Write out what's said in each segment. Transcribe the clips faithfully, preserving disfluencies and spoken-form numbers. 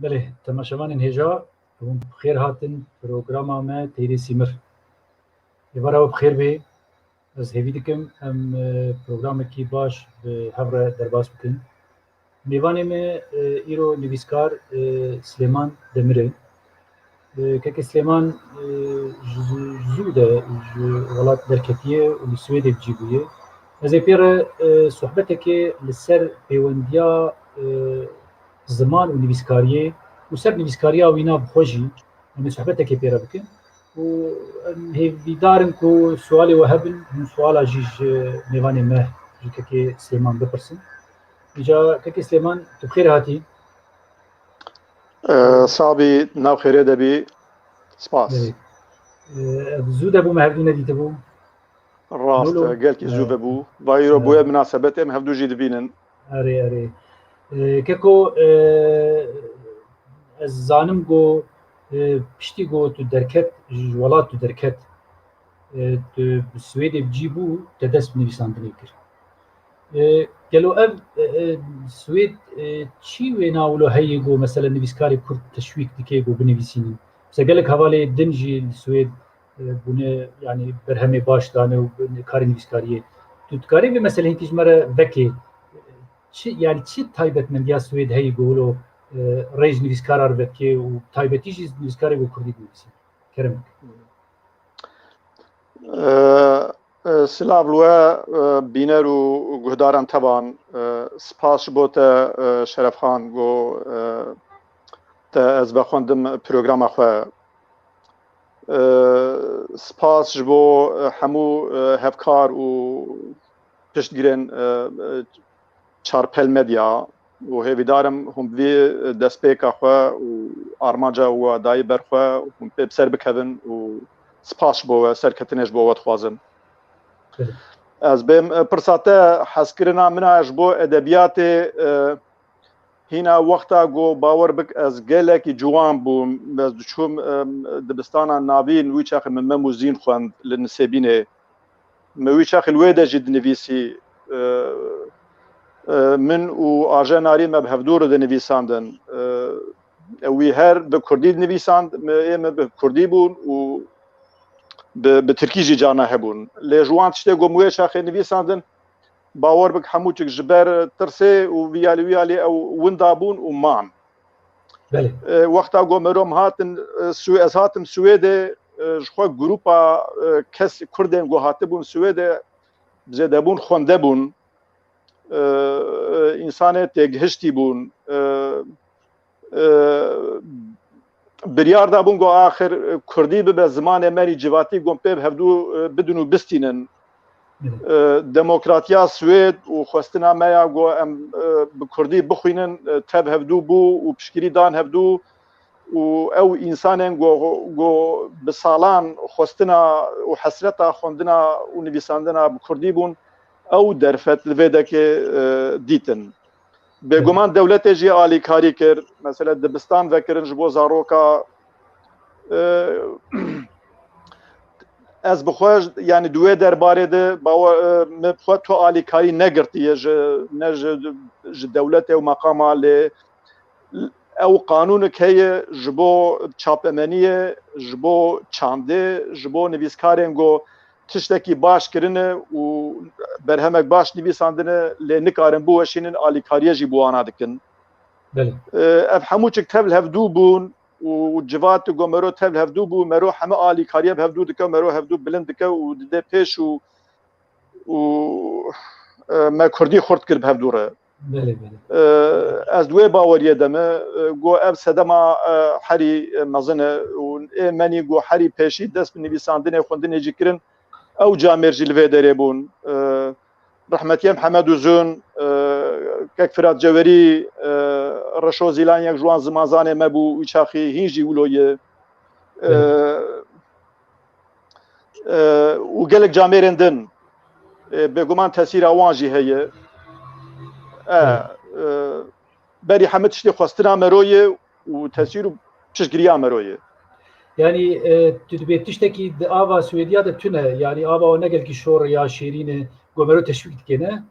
Belê, temaşevanên hêja, hûn bi xêr hatin programa me Teyrê Sîmir. Êvara we bi xêr bê. Ez hêvî dikim em, e, programekî baş bi hev re derbas bikin. Mêvanê me, e, îro nivîskar, e, Silêman Demir e. E, Kekê Silêman, e, ji, ji zû de ji welat derketiye û li Swêdê bi cî bûye. Ez ê pê re, e, sohbetekê li ser pêwendiya, e, ziman û nivîskariyê û ser nivîskariya wîna bi xwe jî em ê sohbetekê pê re bikin. Û em hêvîdar in ku sualê we hebin, hûn suala jî ji mêvanê me, ji Kekê Silêman bipirsin. Îca Kekê Silêman, tu bi xêr hatî. Ee, Sabî, nav xêrê de bî. Spas. Belê. Ee, ev zû de bû, me hevdû nedîtibû. Rast e, gelkî zû vebû. Vayîro bûye minasebetê em hevdû jî dibînin. Erê, erê. Ee, Keko, ee, ez zanim ku, ee, piştî ku tu derket, ji welat tu derket, ee, tu bi Swêdê bi cî bû, te dest bi nivîsandinê kir. E, gelo ev, e, e, Swêd, e, çi wêna wilo heye ku mesela nivîskarê Kurd teşwîk dike ku binivîsînin? Mesela gelek hevalê din jî li Swêd, e, bûne, yani berhemê baş dane û karê nivîskariyê. Tu dikarî vê meseleyê hînkî ji me re vekê? Çi, yani çi taybetmendiya Swêd heye ku wilo, e, rê ji nivîskara re veke û taybetî jî nivîskarê ku Kurdî dinivîsîne? Kerem bike. E, e, Silav li we, e, bîner û guhdaran tevan. E, spas ji bo te, e, Şerefxan, ku, e, te ez vexwendim programa xwe. E, spas ji bo, e, hemû, e, hevkar û piştgirên, e, e, Çarpel Medya û hêvîdar im hûn bi vî destpêka xwe û armanca we dayî ber xwe hûn pê bi ser bikevin û spas ji bo we, serketinê ji bo we dixwazim. Ez bêm, e, pirsa te hezkirina min a ji bo edebiyatê, e, hîna wexta ku bawer bik ez gelekî ciwan bûm, ez diçûm, e, dibistana navîn, wî çaxê min mem û zîn xwend li Nisêbînê. Me wî çaxê li wê de jî dinivîsî. E, e, min û Aje Narî me bi hevdû re dinivîsandin. E, ew wî her bi kurdî dinivîsand, me, ê me bi kurdî bûn û bi, bi tirkî jî carna hebûn. Lê ji wan tiştê ku min wê çaxê nivîsandin, bawer bik hemû çik ji ber tirsê û vî alî wî alî ew winda bûn û man. Belê. E, wexta ku mero em hatin, e, Swê-, ez hatim Swêdê, e, ji xwe grupa, e, kes Kurdên ku hatibûn Swêdê zêde bûn, xwende bûn. E, e, însanê têgihiştî bûn. E, e, biryar dabûn ku axir, e, Kurdî bibe zimanê me rî civatî, ku em pê bi hevdû, e, bidin û bistînin. E, demokratiya Swêd û xwestina me ya ku em, e, bi Kurdî bixwînin, e, tev hevdû bû û piştgirî dan hevdû û ew însanên ku, ku bi salan xwestina û hesreta xwendina û nivîsandina bi Kurdî bûn, ew derfet li vê dekê, e, dîtin. Bêguman dewletê jî alîkarî kir. Mesela dibistan vekirin ji bo zaroka. E, ez bi xwe, yani di wê derbarê de bawe-, e, me bi xwe tu alîkarî negirtiye ji, ne ji, ji dewletê û meqama lê ew qanûnik heye ji bo çapemeniyê, ji bo çandê, ji bo nivîskarên ku tiştekî baş kirine û berhemek baş nivîsandine, lê nikarin biweşînin, alîkariyê jî bi wana dikin. Belê. E, ev hemû çik tev li hevdû bûn û civat ku mero tev li hevdû bû, mero heme alîkariye bi hevdû dike, mero hevdû bilind dike û dide pêş û, û, e, me kurdî xurt kir bi hevdû re. Belê, belê. E, ez di wê baweriyê de me, e, ku ev sedema, e, herî, e, mezin e û ê menî ku herî pêşî dest bi nivîsandinê, xwendinê jî kirin, ew camêr jî li vê derê bûn. E, Rehmetiyê Mihemed Uzun, e, Kek Firat Cewerî, e, Reşo Zîlan yek ji wan zimanzanê me bû, wî çaxî hîn jî wilo ye. E, e, û gelek camêrên din, e, bêguman tesîra wan jî heye. E, e, berî hemî tiştê xwestina mero ye û tesîr û piştgiriya mero ye. Yanî, e, tu dibê tiştekî di ava Swêdiya de tune, yanî ava wan ne gelkî şor e ya şêrîn e, ku mero teşwîk dike, ne?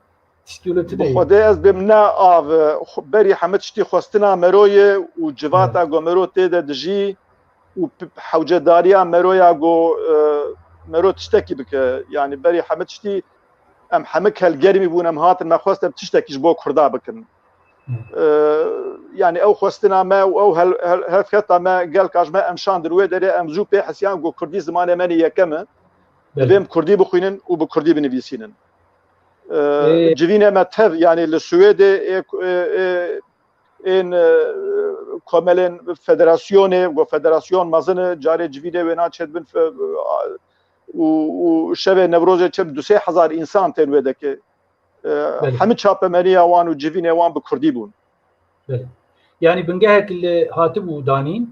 Tiştî wilo tu Bi de ye. Xwedê ez bêm ne av, xwe-, berî hemî tiştî xwestina mero ye û civata Evet. ku mero tê de dijî û p-, hewcedariya mero ya ku, e, mero tiştekî bike. Yanî berî hemî tiştî em hemî kel germî bûn, em hatin me xwest em tiştekî ji bo Kurda bikin. Hı. E, yanî ew xwestina me û ew hel-, hel-, hevketa me gelka ji me em şandin wê derê, em zû pê hesiyan ku Kurdî zimanê me nê yekem e. Belê. Divê em Kurdî bixwînin û bi Kurdî binivîsînin. E, Ê, civînê me tev, yanî li Swêdê ê, ê, ê, ên, e, komelên federasyonê, go federasyon mezin e, carê civînê wêna çêdibin fe-, û, û şevê Newrozê çend du sê hezar însan tên wê dekê. E, Belê. Hemî çapemeniya wan û civînê wan bi Kurdî bûn. Belê. Yanî bingehek li hatibû danîn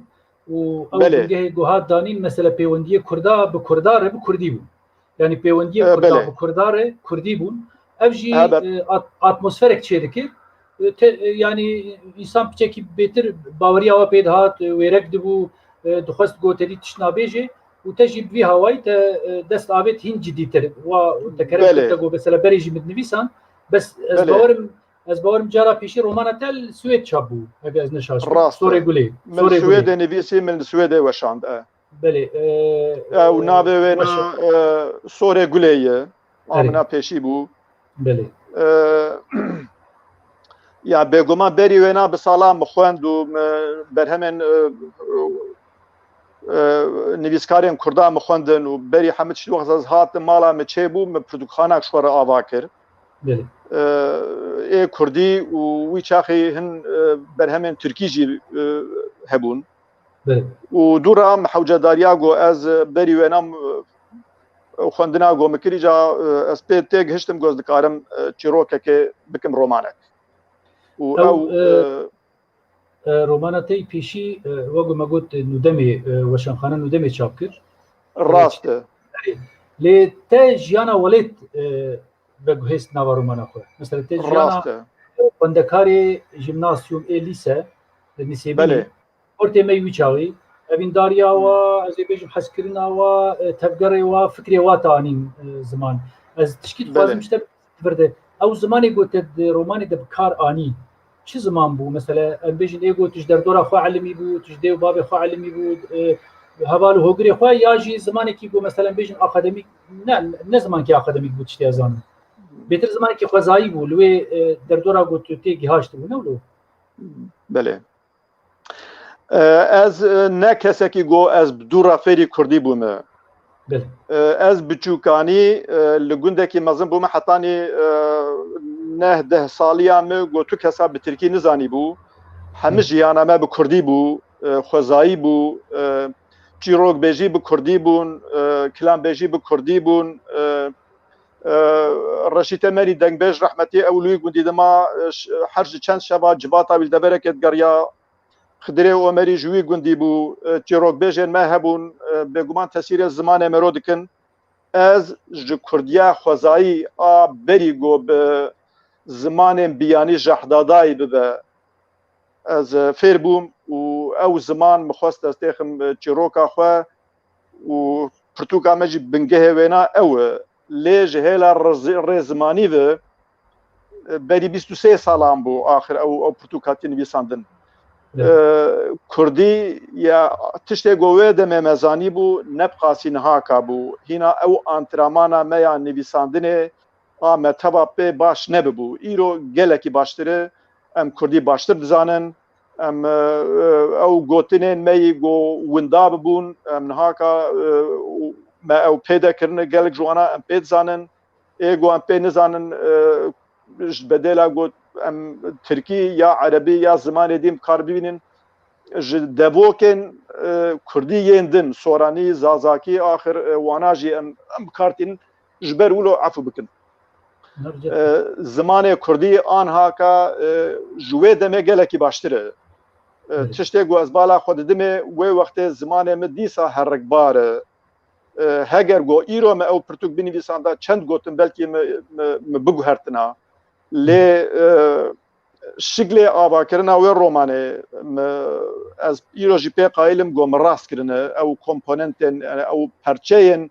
û ew Belê. bingehê ku hat danîn, mesela pêwendiyê Kurda bi Kurda re bi Kurdî bû. Yanî pêwendiyê E, Kurda belê. bi Kurda re Kurdî bûn. Ev jî, Hebet. e, at-, atmosferek çêdikir. E, te-, e, yanî însan piçekî bêtir baweriya we pê dihat, e, wêrek dibû, e, dixwest goterî tişt nabêjê û te jî bi vî hawayî te, e, dest avêt hîn cidîtir. Wa te kerem Belê. kir te got, mesela berê jî min dinivîsan. Bes ez Belê. bawerim, ez bawerim cara pêşî romana te li Swêd çap bû, eger ez ne şaş bim. Rast e. Sorê Gulê. Min Sorê Gulê. Swêdê nivîsî, min li Swêdê weşand, e. Belê, e, Ew e, navê wê weş na, e. e, Sorê Gulê ye. A Erê. min a pêşî bû. Belê. E, ya bêguman berî wê na bi salan min xwend û min berhemên, e, e, nivîskarên Kurda min xwendin û berî hemî tişt wexta ez hatim mala min çêbû, min pirtûkxanak ji xwe re ava kir. Belê. E, ê Kurdî û wî çaxî hin, e, berhemên Tirkî jî, e, hebûn. Belê. Û dû re em hewcedariya ku ez berî wêna, e, xwendina ku min kirî ca, e, ez pê têgihiştim ku ez dikarim, e, çîrokekê bikim romanek. Û Ew, ew, e, e, e, romana te yî pêşî, e, wek ku me got, Nûdemê, e, Weşanxane Nûdemê çap kir. E, Rast e. Erê. Lê te jiyana welêt, e, veguhêst nava romana xwe. Mesela te jiyana Rast e. xwendekarê jimnasyum ê lîse, e, Nisêbînê. Belê. Ortê me wî çaxî, evîndariya wa, ez ê bêjim hezkirina wa, e, tevgerê wa, fikrê wa te anîn, e, ziman. Ez tişkî dixwazim Belê. ji te vir de. Ew zimanê ku te di romanê de bi kar anî, çi ziman bû? Mesela, em bêjin ê ku tu ji derdora xwe elimî bû, tu ji dê û bavê xwe elimî bû, e, heval û hogirê xwe, ya jî zimanekî ku, mesela, em bêjin akademîk, ne, ne zimankî akademîk bû, tiştê ez zanim. Bêtir zimanekî xwezayî bû, li wê, e, derdora ku tu tê gihaştibû, ne wilo? Belê. E, ez, e, ne kesekî got ez bi dû re fêrî kurdî bûme. Belê. E, ez biçûkanî, e, li gundekî mezin bûme, hetanî, e, neh deh saliya min got tu kesa bi tirkî nizanî bû. Hemî Hı. jiyana me bi kurdî bû, e, xwezayî bû, e, çîrokbêjî bi kurdî bûn, e, kilambêjî bi kurdî bûn, e, e, Reşîd Temerî dengbêj rehmetî ew li wî gundî dima, e, ş-, her ji çend şeva civata wî li deverekê digeriya, Xidirê Omerî ji wî gundî bû, e, çîrokbêjên me hebûn, e, bêguman tesîrê zimanê mero dikin. Ez ji kurdiya xwezayî a berî ku bi zimanên biyanî jehdadayî bibe, ez, e, fêr bûm û ew ziman min xwest ez têxim, e, çîroka xwe û pirtûka me jî bingehê wêna ew e. Lê ji hêla rêzi-, rêzimanî ve, e, berî bîst û sê salan bû axir ew, ew pirtûk hatiye nivîsandin. Evet. E, Kurdî ya tiştê ku wê demê me zanî bû, ne bi qasî niha ka bû. Hîna ew antrenmana me ya nivîsandinê a me teva pê baş nebibû. Îro gelekî baştir e. Em Kurdî baştir dizanin. Em, e, e, ew gotinên me yî ku winda bibûn, em niha ka, e, me ew pê de kirine, gelek ji wana em pê dizanin. Ê ku em pê nizanin, e, ji bedêla ku em tirkî ya erebî ya zimanê din bi kar bibînin, ji devokên, e, kurdî yên din, soranî, zazakî, axir, e, wana jî em, em bi kar tînin, ji ber wilo efû bikin. Nerede? E, zimanê kurdî anha ka, e, ji wê demê gelekî baştir e. E, Evet. Tiştê ku ez bala xwe didimê, wê wextê zimanê min dîsa herikbar e. E, heger ku îro me ew pirtûk binivîsanda çend gotin belkî me, me, me biguhertina. Lê, e, şiklê avakirina wê romanê, me, ez îro jî pê qayîl im ku me rast kirine, ew komponentên, yani ew perçeyên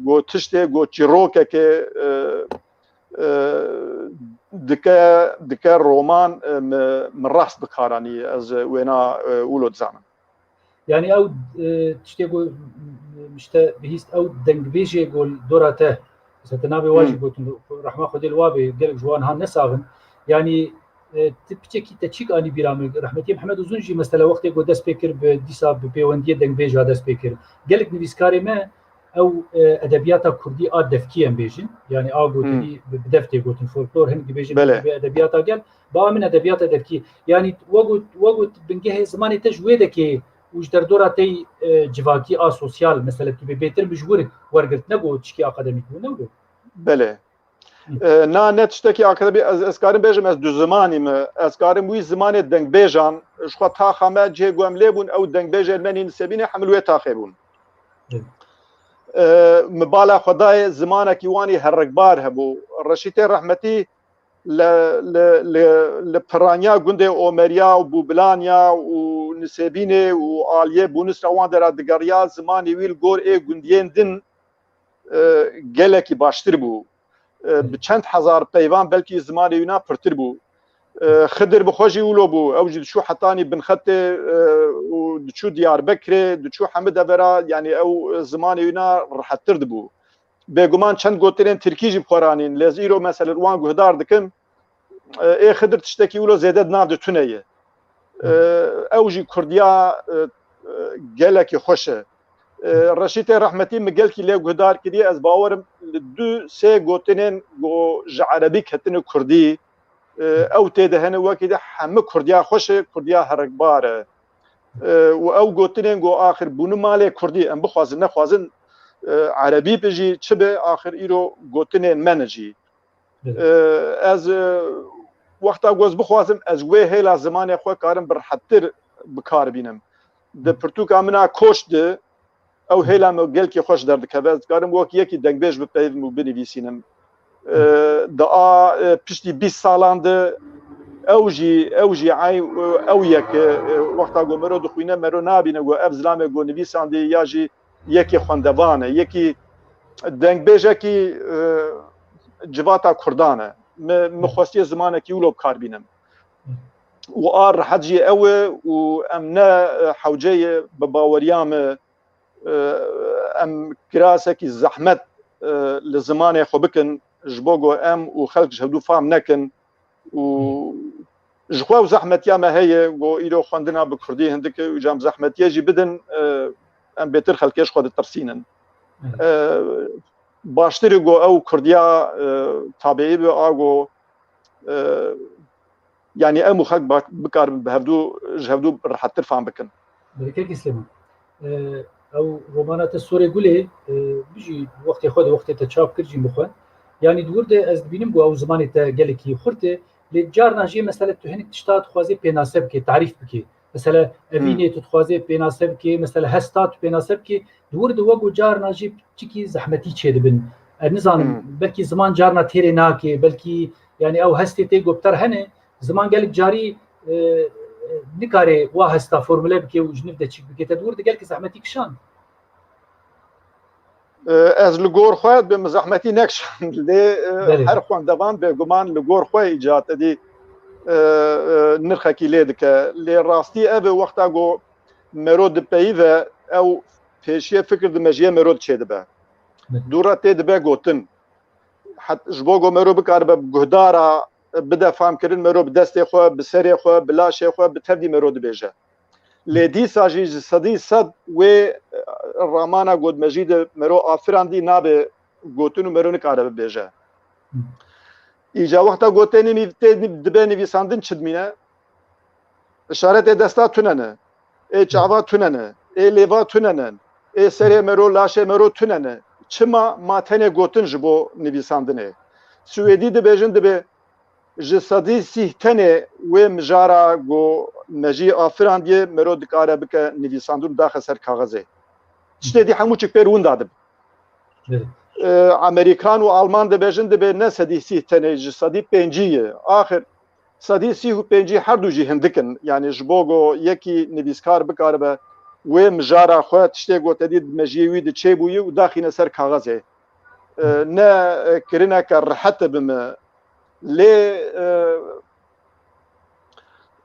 ku tiştê ku çîrokekê, e, e, dike, dike roman, e, mi, mi rast bikaranî, ez wêna, e, wilo dizanim. Yani ew, e, tiştê ku işte bihîst ew dengbêjê ku dora te, mesela te navê wa jî gotin, rehma Xwedê li wa bê, gelek ji wan han nesaxin. Yani, e, ti piçekî te çîk anî bîra min. Rehmetî Mihemed Uzun jî mesela wextê ku dest pê kir bi dîsa bi pêwendiyê dengbêja dest pê kir. Gelek nivîskarê me ew, e, edebiyata kurdî a devkî em bêjin. Yani a gotinî bi, bi dev tê gotin folklor, hinek dibêjin Belê. Bi edebiyata gel. Ba min edebiyata devkî. Yani wek got, wek got bingehê zimanê te ji wê dekê û ji derdora te yî, e, civakî a sosyal, mesela tu bê bêtir min ji wir wergirt, ne got tişkî akademîk bû, ne got? Belê. E, na ne tiştekî akademî, ez, ez karim bêjim, ez du zimanî me. Ez karim wî zimanê dengbêjan, ji xwe taxa me cihê ku em lê bûn, ew dengbêjên me nî nisêbînê hemil wê taxê bûn. E, mi bala xwe dayê zimanekî wanî herikbar hebû. Reşîtê rehmetî li, li, li, li piraniya gundê Omeriya û Bûbilaniya û Nisêbînê û aliyê Bûnisra wan dera digeriya, zimanê wî li gor ê gundiyên din, e, gelekî baştir bû. E, bi çend hezar peyvan belkî zimanê wî na pirtir bû. E, Xidir bi xwe jî wilo bû. Ew jî diçû hetanî Binxetê, e, û diçû Diyarbekirê, diçû hemî devera, yanî ew, e, zimanê wî na rihettir dibû. Bêguman çend gotinên tirkî jî bi xwe ranîn. Lê ez îro mesela li wan guhdar dikim, e, ê Xidir tiştekî wilo zêde di nav de tune ye. E, ew jî kurdiya, e, e, gelekî xweş e. E, Reşîtê Rehmetî min gelkî lê guhdar kiriye, ez bawerim li du sê gotinên ku ji erebî ketine kurdî, e, ew tê de hene, wekî de hemî kurdiya xweş e, kurdiya herikbar e. E, û ew gotinên ku axir bûne malê kurdî, em bixwazin nexwazin, e, erebî be jî çi be, axir îro gotinên me ne jî. E, ez, e, wexta ku ez bixwazim, ez wê hêla zimanê xwe karim bi rehettir bi kar bînim. Di pirtûka min a Koç de ew hêla min gelkî xweş derdikeve. Ez dikarim wek yekî dengbêj bipeyivim û binivîsînim. E, di a, e, piştî bîst salan de ew jî, ew jî eyn, e, ew yek, e, wexta ku mero dixwîne, mero nabîne ku ev zilamê ku nivîsandî ya jî yekî xwendevan e, yekî dengbêjekî, e, civata kurdan e. Mi, mi xwestiye zimanekî wilo bi kar bînim. Û a rehet jî ew e û em ne, e, hewce ye bi baweriya me, e, em kirasekî zehmet, e, li zimanê xwe bikin, ji bo ku em û xelk ji hevdû fam nekin û ji xwe ew zehmetiya me heye, ku îro xwendina bi kurdî hindik e û cem zehmetiye jî bidin, e, em bêtir xelkê ji xwe ditirsînin. E, baştir e ku ew kurdiya, e, tabiî be, a ku, e, yanî em û xelk bak-, bikaribin bi hevdû, ji hevdû rehettir fam bikin. Belê kekî Silêman, e, ew romana te Sorê Gulê, e, bijî wextê xwe de, wextê te çap kir jî min xwend. Yanî di wir de ez dibînim ku ew zimanê te gelekî xurt e, lê carna jî mesela tu hinek tişta dixwazê pênase bikê, tarîf bikê. Mesela evînê tu dixwazê pênase bikê, mesela hesta tu pênase bikê, di wir de wek û carna jî çikî zehmetî çêdibin. Ez nizanim, belkî ziman carna têrê nake, belkî, yanî ew hestê tê ku bi te re hene, ziman gelek carî, e, e, nikare wa hesta formule bike û ji nûv de çîk bike. Te di wir de gelkî zehmetî kişand. E, ez li gor xwe dibêm, zehmetî nekişand. Lê, e, Belê. Her xwendevan bêguman li gor xwe îcat edî, e, e, nirxekî lê dike. Lê rastî ev e, wexta ku mero dipeyive, ew pêşiyê fikir di mejiyê mero de çêdibe. Belê. Dû re tê dibe gotin. Het-, ji bo ku mero bikaribe bi guhdara bide famkirin, mero bi destê xwe, bi serê xwe, bi laşê xwe, bi tevdî mero dibêje. Lê dîsa jî ji sedî sed wê, e, ramana ku di mejî de mero afirandî nabe gotin û mero nikare bibêje. Îca wexta ku tê nivî-, tê nî-, dibe nivîsandin çi dimîne? Îşaretê desta tune ne. Ê çava tune ne. Ê lêva tune ne. Ê serê mero, laşê mero tune ne. Çima? Ma tenê gotin ji bo nivîsandinê. Swêdî dibêjin, dibe ji sedî sîh tenê wê mijara ku mejî afirandiye mero dikare bike nivîsandin û daxe ser kaxezê. Tiştê dî hemû çik pêr winda dibe. Belê. E, Amerîkan û Alman dibêjin, dibe ne sedî sîh tenê, ji sedî pêncî ye. Axir sedî sîh û pêncî her du jî hindik in. Yanî ji bo ku yekî nivîskar bikaribe wê mijara xwe, tiştê ku te dî di mejiyê wî de çêbûyî û daxîne ser kaxezê. e, ne, e, kirineke rihet e bi me. Lê, e,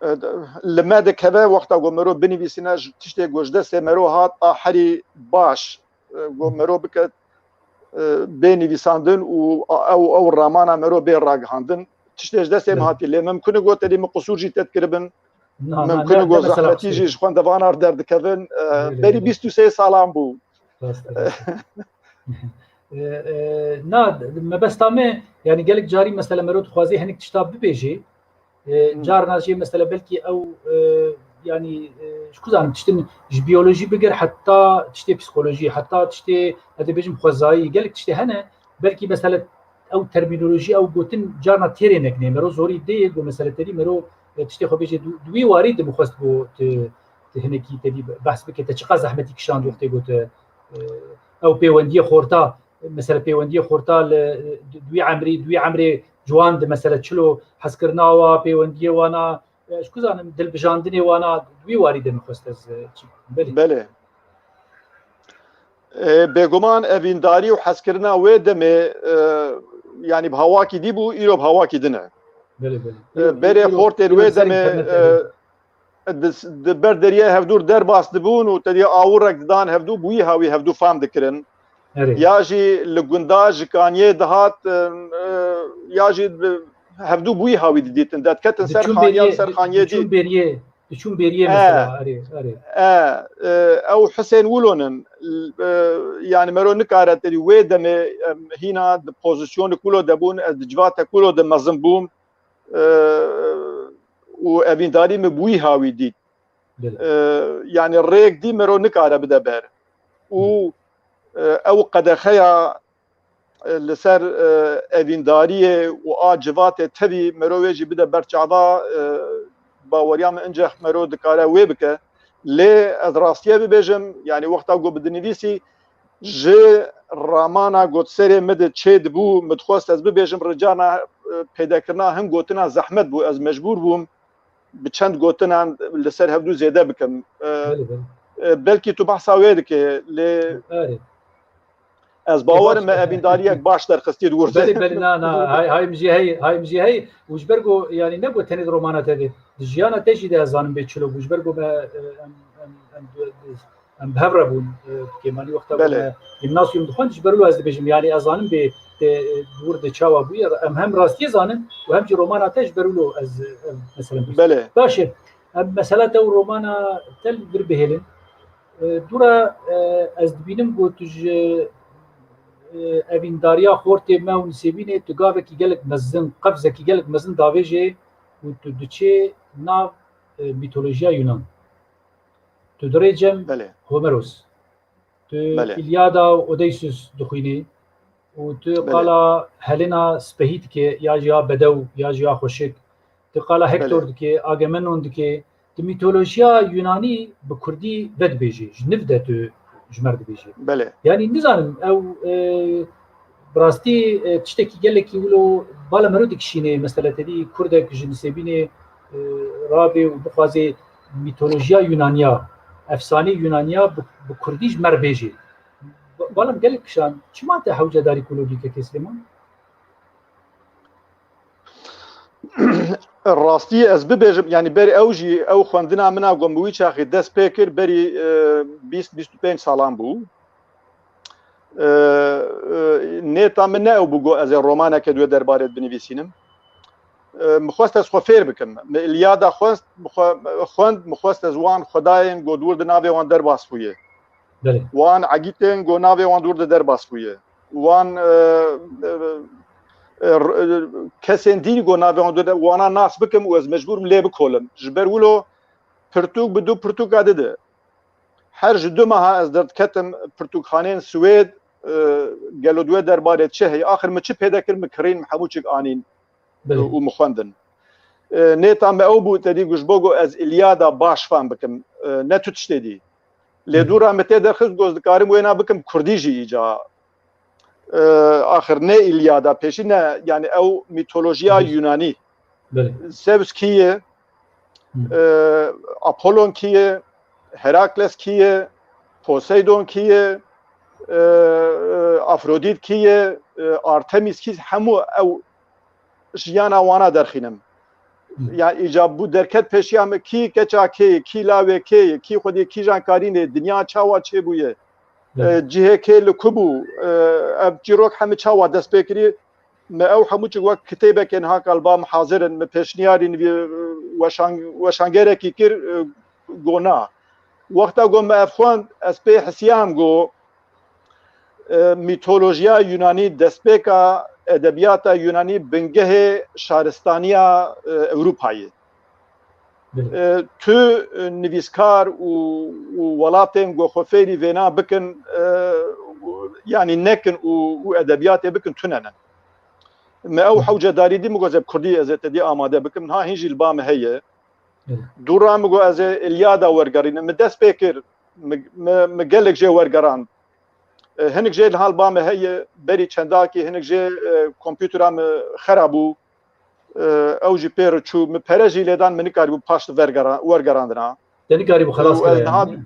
e, li me dikeve wexta ku mero binivîsîne, ji tiştê ku ji destê mero hat a herî baş, e, ku mero bike, e, bê nivîsandin û a-, ew, ew ramana mero bê ragihandin. Tiştê ji destê me hatî. Lê mimkun e ku tedî min qisûr jî te dikiribin. Na, na, mimkun e ne, ku ne mesela zehmetî qisûr jî ji xwendevana derdikevin. E, Belê, berî belê. bîst û sê salan bû. Rast e, rast e. E, e, na, mebesta me, yani gelek carî mesela mero dixwazê hinek tişta bibêjê. E, Hmm. Carna jê mesela belkî ew, e, yani, e, ji ku zanim tiştin ji biyolojî bigir heta tiştê psikolojî, heta tiştê, ez dê bêjim, xwezayî, gelek tiştê hene, belkî mesela ew termînolojî, ew gotin carna têrê nekine. Mero zorî dê ku mesela tedî mero, e, tiştê xwe bêje du-, di wî warî de bixwest ku tu, tu hinekî tedî behs bike, te çiqas zehmetî kişand wextê ku tu, e, ew pêwendiyê xorta, mesela pêwendiyê xorta li, di, di wî emrî, di wî emrê ciwan de mesela çilo hezkirina wa, pêwendiyê wana, e, ji ku zanim dilbijandinê wana di wî warî de min xwest ez, e, çi bikim. Belê. Belê. E, bêguman evîndarî û hezkirina wê demê, e, yanî bi hawakî dî bû, îro bi hawakî din e. Belê, belê. E, Îro, berê îro, xortên îro wê ser demê, înternet e, e, di, di ber deriyê hevdûr derbas dibûn û te dî awirek didan hevdû, bi wî hawî hevdû fam dikirin. Erê. Ya jî li gunda ji kaniyê dihat, e, e, ya jî bi, hevdû bi wî hawî didîtin. Dediketin ser Diçûn xaniyan, beriyê, ser di-, xaniyê diçûn dî. beriyê, diçûn beriyê E. mesela, erê, erê. E, e, ew Husên Wilo nin. E, yani mero nikare te dî wê demê, em, hîna di pozisyonê kulo de bûn, ez di civate kulo de mezin bûm. E, û evîndarî min bi wî hawî dît. Belê. E, yani rêk dî mero nikare bide ber. Û, Hı. e, ew qedexeya, e, li ser, e, evîndariyê û a civatê tevî mero wê jî bide ber çava, e, baweriya min inceh mero dikare wê bike. Lê ez rastiye bibêjim, yani wexta ku bi dinivîsî ji ramana got serê min de çê dibû, min dixwest ez bibêjim, ricana, e, pêdekirina hin gotina zehmet bû, ez mecbûr bûm bi çend gotinan li ser hevdû zêde bikim. E, Belê, belê. e, belkî tu behsa wê dikê, lê Erê. ez Ê, bawer baş, me evîndariyek baş derxistî di wir de. Belê, belê, na, na, hay, hay min jî hey, hay min jî hey. Û ji ber ku, yani ne ku tenê di romana te de, di jiyana te jî de ez zanim bê çilo bû. Ji ber ku me, e, em, em, em, em bi hev re bûn, e, kêmanî wexta ku Belê. me gimnasyum dixwend, ji ber wilo ez dibêjim, yani ez zanim bê te, e, di wir de çawa bûye, em hem rastiyê zanin û hem jî romana te ji ber wilo ez, e, mesela Belê. Baş e, em mesela te û romana te li vir bihêlin. E, dûra, e, ez dibînim ku tu ji, e, evîndariya xortê me û Nisêbînê tu gavekî gelek mezin, qefzekî gelek mezin davêjê û tu diçê nav, e, mîtolojiya Yunan. Tu dirê cem Belê. Homeros. Tu Belê. Îlyada û Odeysus dixwînî û tu Belê. qala Helena spehî dikê, ya jî ya bedew, ya jî ya xweşik. Tu qala Hektor Belê. dikê, Agamemnon dikê. Tu mîtolojiya Yunanî bi kurdî vedibêjî, ji niv de tu ji me re dibêjî. Belê. Yanî nizanim, ew, e, bi rastî, e, tiştekî gelekî wilo bala mero dikişînê, mesela te dî kurdek ji Nisêbînê, e, rabê û bixwazê mîtolojiya Yunaniya, efsanê Yunaniya bi, bi kurdî ji me re bêjê. Ba-, bala min gelek kişand, çima te hewce darî ku logîkekê Silêman? Rastî ez bibêjim, yani ber ew jî, ew xwendina min a ku min wî çaxê dest pê kir, berî, e, bîst, bîst û pênc salan bû. E, e, nêta min ne ew bû ku ez ê romaneke di wê derbarê de binivîsînim. E, min xwest ez xwe fêr bikim. Min Îlyada xwest, min xwe, xwend, min xwest ez wan xwedayên ku di wir de navê wan derbas bûye. Belê. Wan egîtên ku navê wan di wir de derbas bûye. Wan, e, e, e, r-, e, kesên dîn ku navê wan di wir de, wana nas bikim û ez mecbûr im lê bikolim. Ji ber wilo pirtûk bi du pirtûka di de. Her ji du meha ez derdiketim pirtûkxaneyên Swêd, e, gelo di wê derbarê çi heye? Axir min çi pêde kir, min kirîn, min hemû çik anîn, Belê. e, û min xwendin. E, nêta me ew bû, te dî ku ji bo ku ez Îlyada baş fam bikim, e, ne tu tiştê dî. Lê Hı. dûra min tê derxist ku ez dikarim wêna bikim kurdî jî îca. E, axir ne Îlyada pêşî ne, yani ew mîtolojiya Belê. Yunanî. Belê. Zeus kî ye? Hı. E, Apollon kî ye? Herakles kî ye? Poseidon kî ye? e, e, Afrodît kî ye, e, Artemis kî, hemû ew jiyana wana derxînim. Hı. Yani îca bû derket pêşiya min, kî keça kê, kî lawê kê, kî xwedî kîjan karînê, dinya çawa çêbûye, Hı. e, cihê kê li ku bû, e, ev çîrok hemî çawa dest pê kirî, me ew hemû çi wek kitêbekê niha kalba min hazir in, min pêşniyarî nivî, e, weşan-, weşangerekî kir, e, go na. Wexta go me ev xwend, ez pê hisiyam go, e, mîtolojiya Yunanî destpêka edebiyata Yunanî bingehê şaristaniya, e, Ewropayê. Belê. E, tu, e, nivîskar û, û welatên ku xwe fêrî vêna bikin, e, û, yanî nekin û, û edebiyatê bikin, tune ne. Me ew Hı. hewce darî dî, min got, ez bi kurdî ez ê te dî amade bikim. Niha hîn jî li ba min heye. Belê. Dû ra min got, ez ê Îlyada wergerînim. Min dest pê kir, min, min, min gelek jê wergerand. E, hinek jê li hal ba me heye, berî çendakî hinek jê, e, kompûtera me xera bû. E, ew jî pê re çû. Min pere jî lê dan, min nikarîbû paş vergera-, wergerandina. Te nikarîbû xelas Û ez kira niha, yani.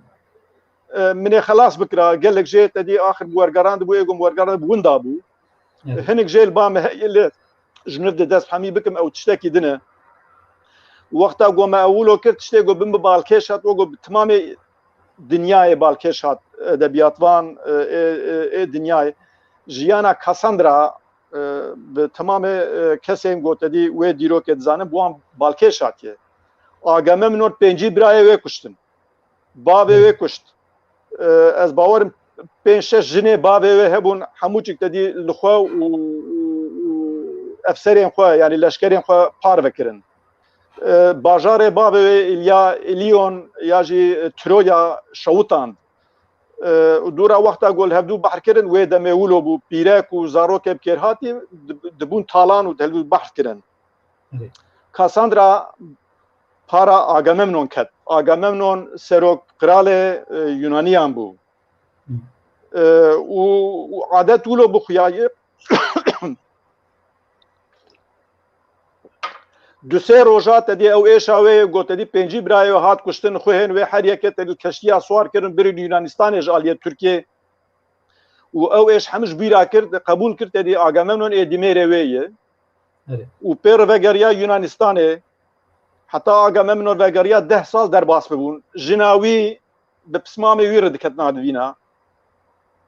e, min ê xelas bikira. Gelek jê te dî axir bi wergerandibû, ê gom wergerandibû winda bû. Evet. Hinek jê li ba me heye lê ji min re dest hemî bikim, ew tiştekî din e. Wexta ku me ew wilo kir, tiştê ku bin bi balkêş hat, wek ku bi timamê dinyayê balkêş hat, edebiyatvan, e, ê, ê, ê dinyayê. Jiyana Cassandra, e, bi timamê, e, kesên ku te dî wê dîrokê dizanin, bi wan balkêş hatiye. Agamemnon pêncî birayê wê kuştin. Bavê wê kuşt. E, ez bawerim pênc şeş jinê bavê wê hebûn, hemû çik te dî li xwe û, û, û efserên xwe, yanî leşkerên xwe parve kirin. E, bajarê bavê wê Îlya, Îlyon ya jî Troya şewitand. E, û dûra wexta ku li hevdû behr kirin, wê demê wilo bû, pîrek û zarokê bi kêrhatî di-, dibûn talan û di hevdû behr kirin. Evet. Cassandra para Agamemnon ket. Agamemnon serok qiralê, e, Yunaniyan bû. Hı. E, û, û adet wilo bû xuyaye. Du sê roja te dî ew êşa wê ye, got te dî pêncî birayê wê hat kuştin, xwe hên wê her yekê te dî keştiya swar kirin, birin Yunanistanê ji aliyê Tirkiyê. Û ew êş hemû ji bîra kir, qebûl kir, te dî Agamemnon ê dîmêrê wê ye. Evet. Û pê re vegeriya Yunanistanê, heta Agamemnon vegeriya deh sal derbas bibûn. Jina wî bi pismamê wî re diketina divîna.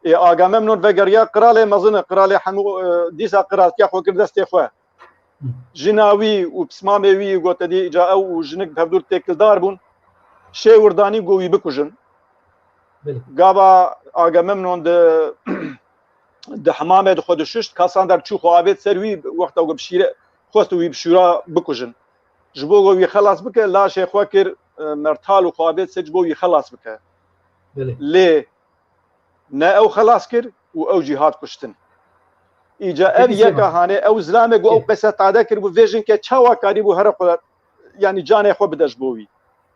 Ê Agamemnon vegeriya qiralê mezin e, qiralê hemû, e, dîsa qiraltiya xwe kir destê xwe. Jina wî û pismamê wî got, te dî îca ew û jinik bi hevdûr têkildar bûn. Şê wir danî got wî bikujin. Belê. Gava Agamemnon di, di hemamê di xwe dişuşt, Kassandra çû xwe avêt ser wî, wexta ku bi şîre xwest wî bi şûra bikujin. Ji bo ku wî xelas bike, laşê xwe kir, e, mertal û xwe avêt ser ji bo wî xelas bike. Belê. Lê ne ew xelas kir û ew jî hat kuştin. Îca ev Peki, yeka Süleyman. Hanê, ew zilame ku ew Peki. Qese tade kir bû, vê jinke çawa karî bû here xwe, yanî canê xwe bide ji bo wî.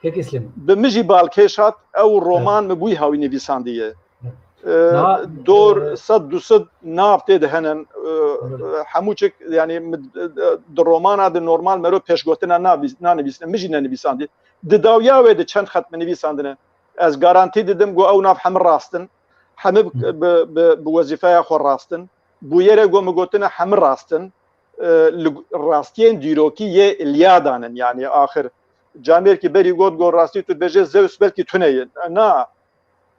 Peki, Süleyman. Bi min jî balkêş hat, ew roman Evet. min bûyî hawî nivîsandiye. Evet. E, Niha, dor e, sed du sed nav tê de henin, e, Evet. e, hemû çik, yanî min, e, di romana de normal mero pêşgotina navîs-, nanivîsine, min jî nenivîsandiye. Di dawiya wê de çend xet min nivîsandine. Ez garantî didim ku ew nav hemî rast in. Hemî bi, Hı. bi, bi, bi wezîfeya xwe rast in. Bûyerê ku min gotine hemî rast in. E, li rastiyên dîrokî yê Îlyadan in. Yanî axir camêrkî berî got, got rastî tu dibêje Zeus belkî tune ye. Na,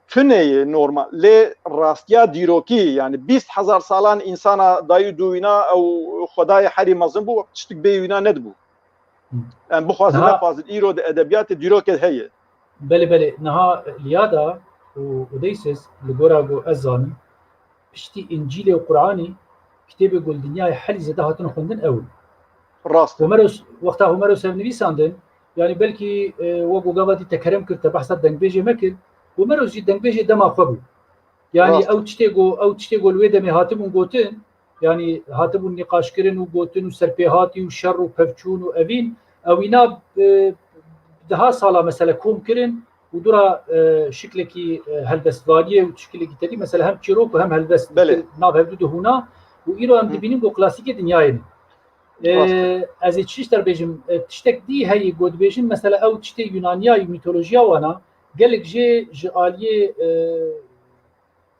tune ye normal. Lê rastiya dîrokî, yanî bîst hezar salan însana dayî dû wîna ew xwedayê herî mezin bû, tiştik bê wîna nedibû. Hı. Em bixwazin Niha nexwazin, îro di edebiyatê dîrokê heye. Belê, belê. Niha Îlyada û Odeyses, li gora ku ez zanim, piştî Încîlê û Quranî, kitêbê ku li dinyayê herî zêde hatin xwendin ew in. Rast. Homeros, wexta Homeros ev nivîsandin, yanî belkî, e, wek ku gava dî te kerem kir, te behsa dengbêjê me kir, Homeros jî dengbêjê dema xwe bû. Yanî Rast. ew tiştê ku, ew tiştê ku li wê demê hatibûn gotin, yanî hatibûn nîqaşkirin û gotin û serpêhatî û şer û pevçûn û evîn, ewîna, e, deha sala mesele kom kirin û dûra, e, şiklekî, e, helbestvaniyê û şiklekî tedî mesele hem çîrok û hem helbest Belê. nav hevdû dihûna û îro em Hı. dibînin ku klasîkê dinyayê ne. E, Rast e. ez ê çi ji te re bêjim, e, tiştek dî heyî ku dibêjin mesele ew tiştê Yunaniya û mîtolojiya wana, gelek jê ji aliyê, e,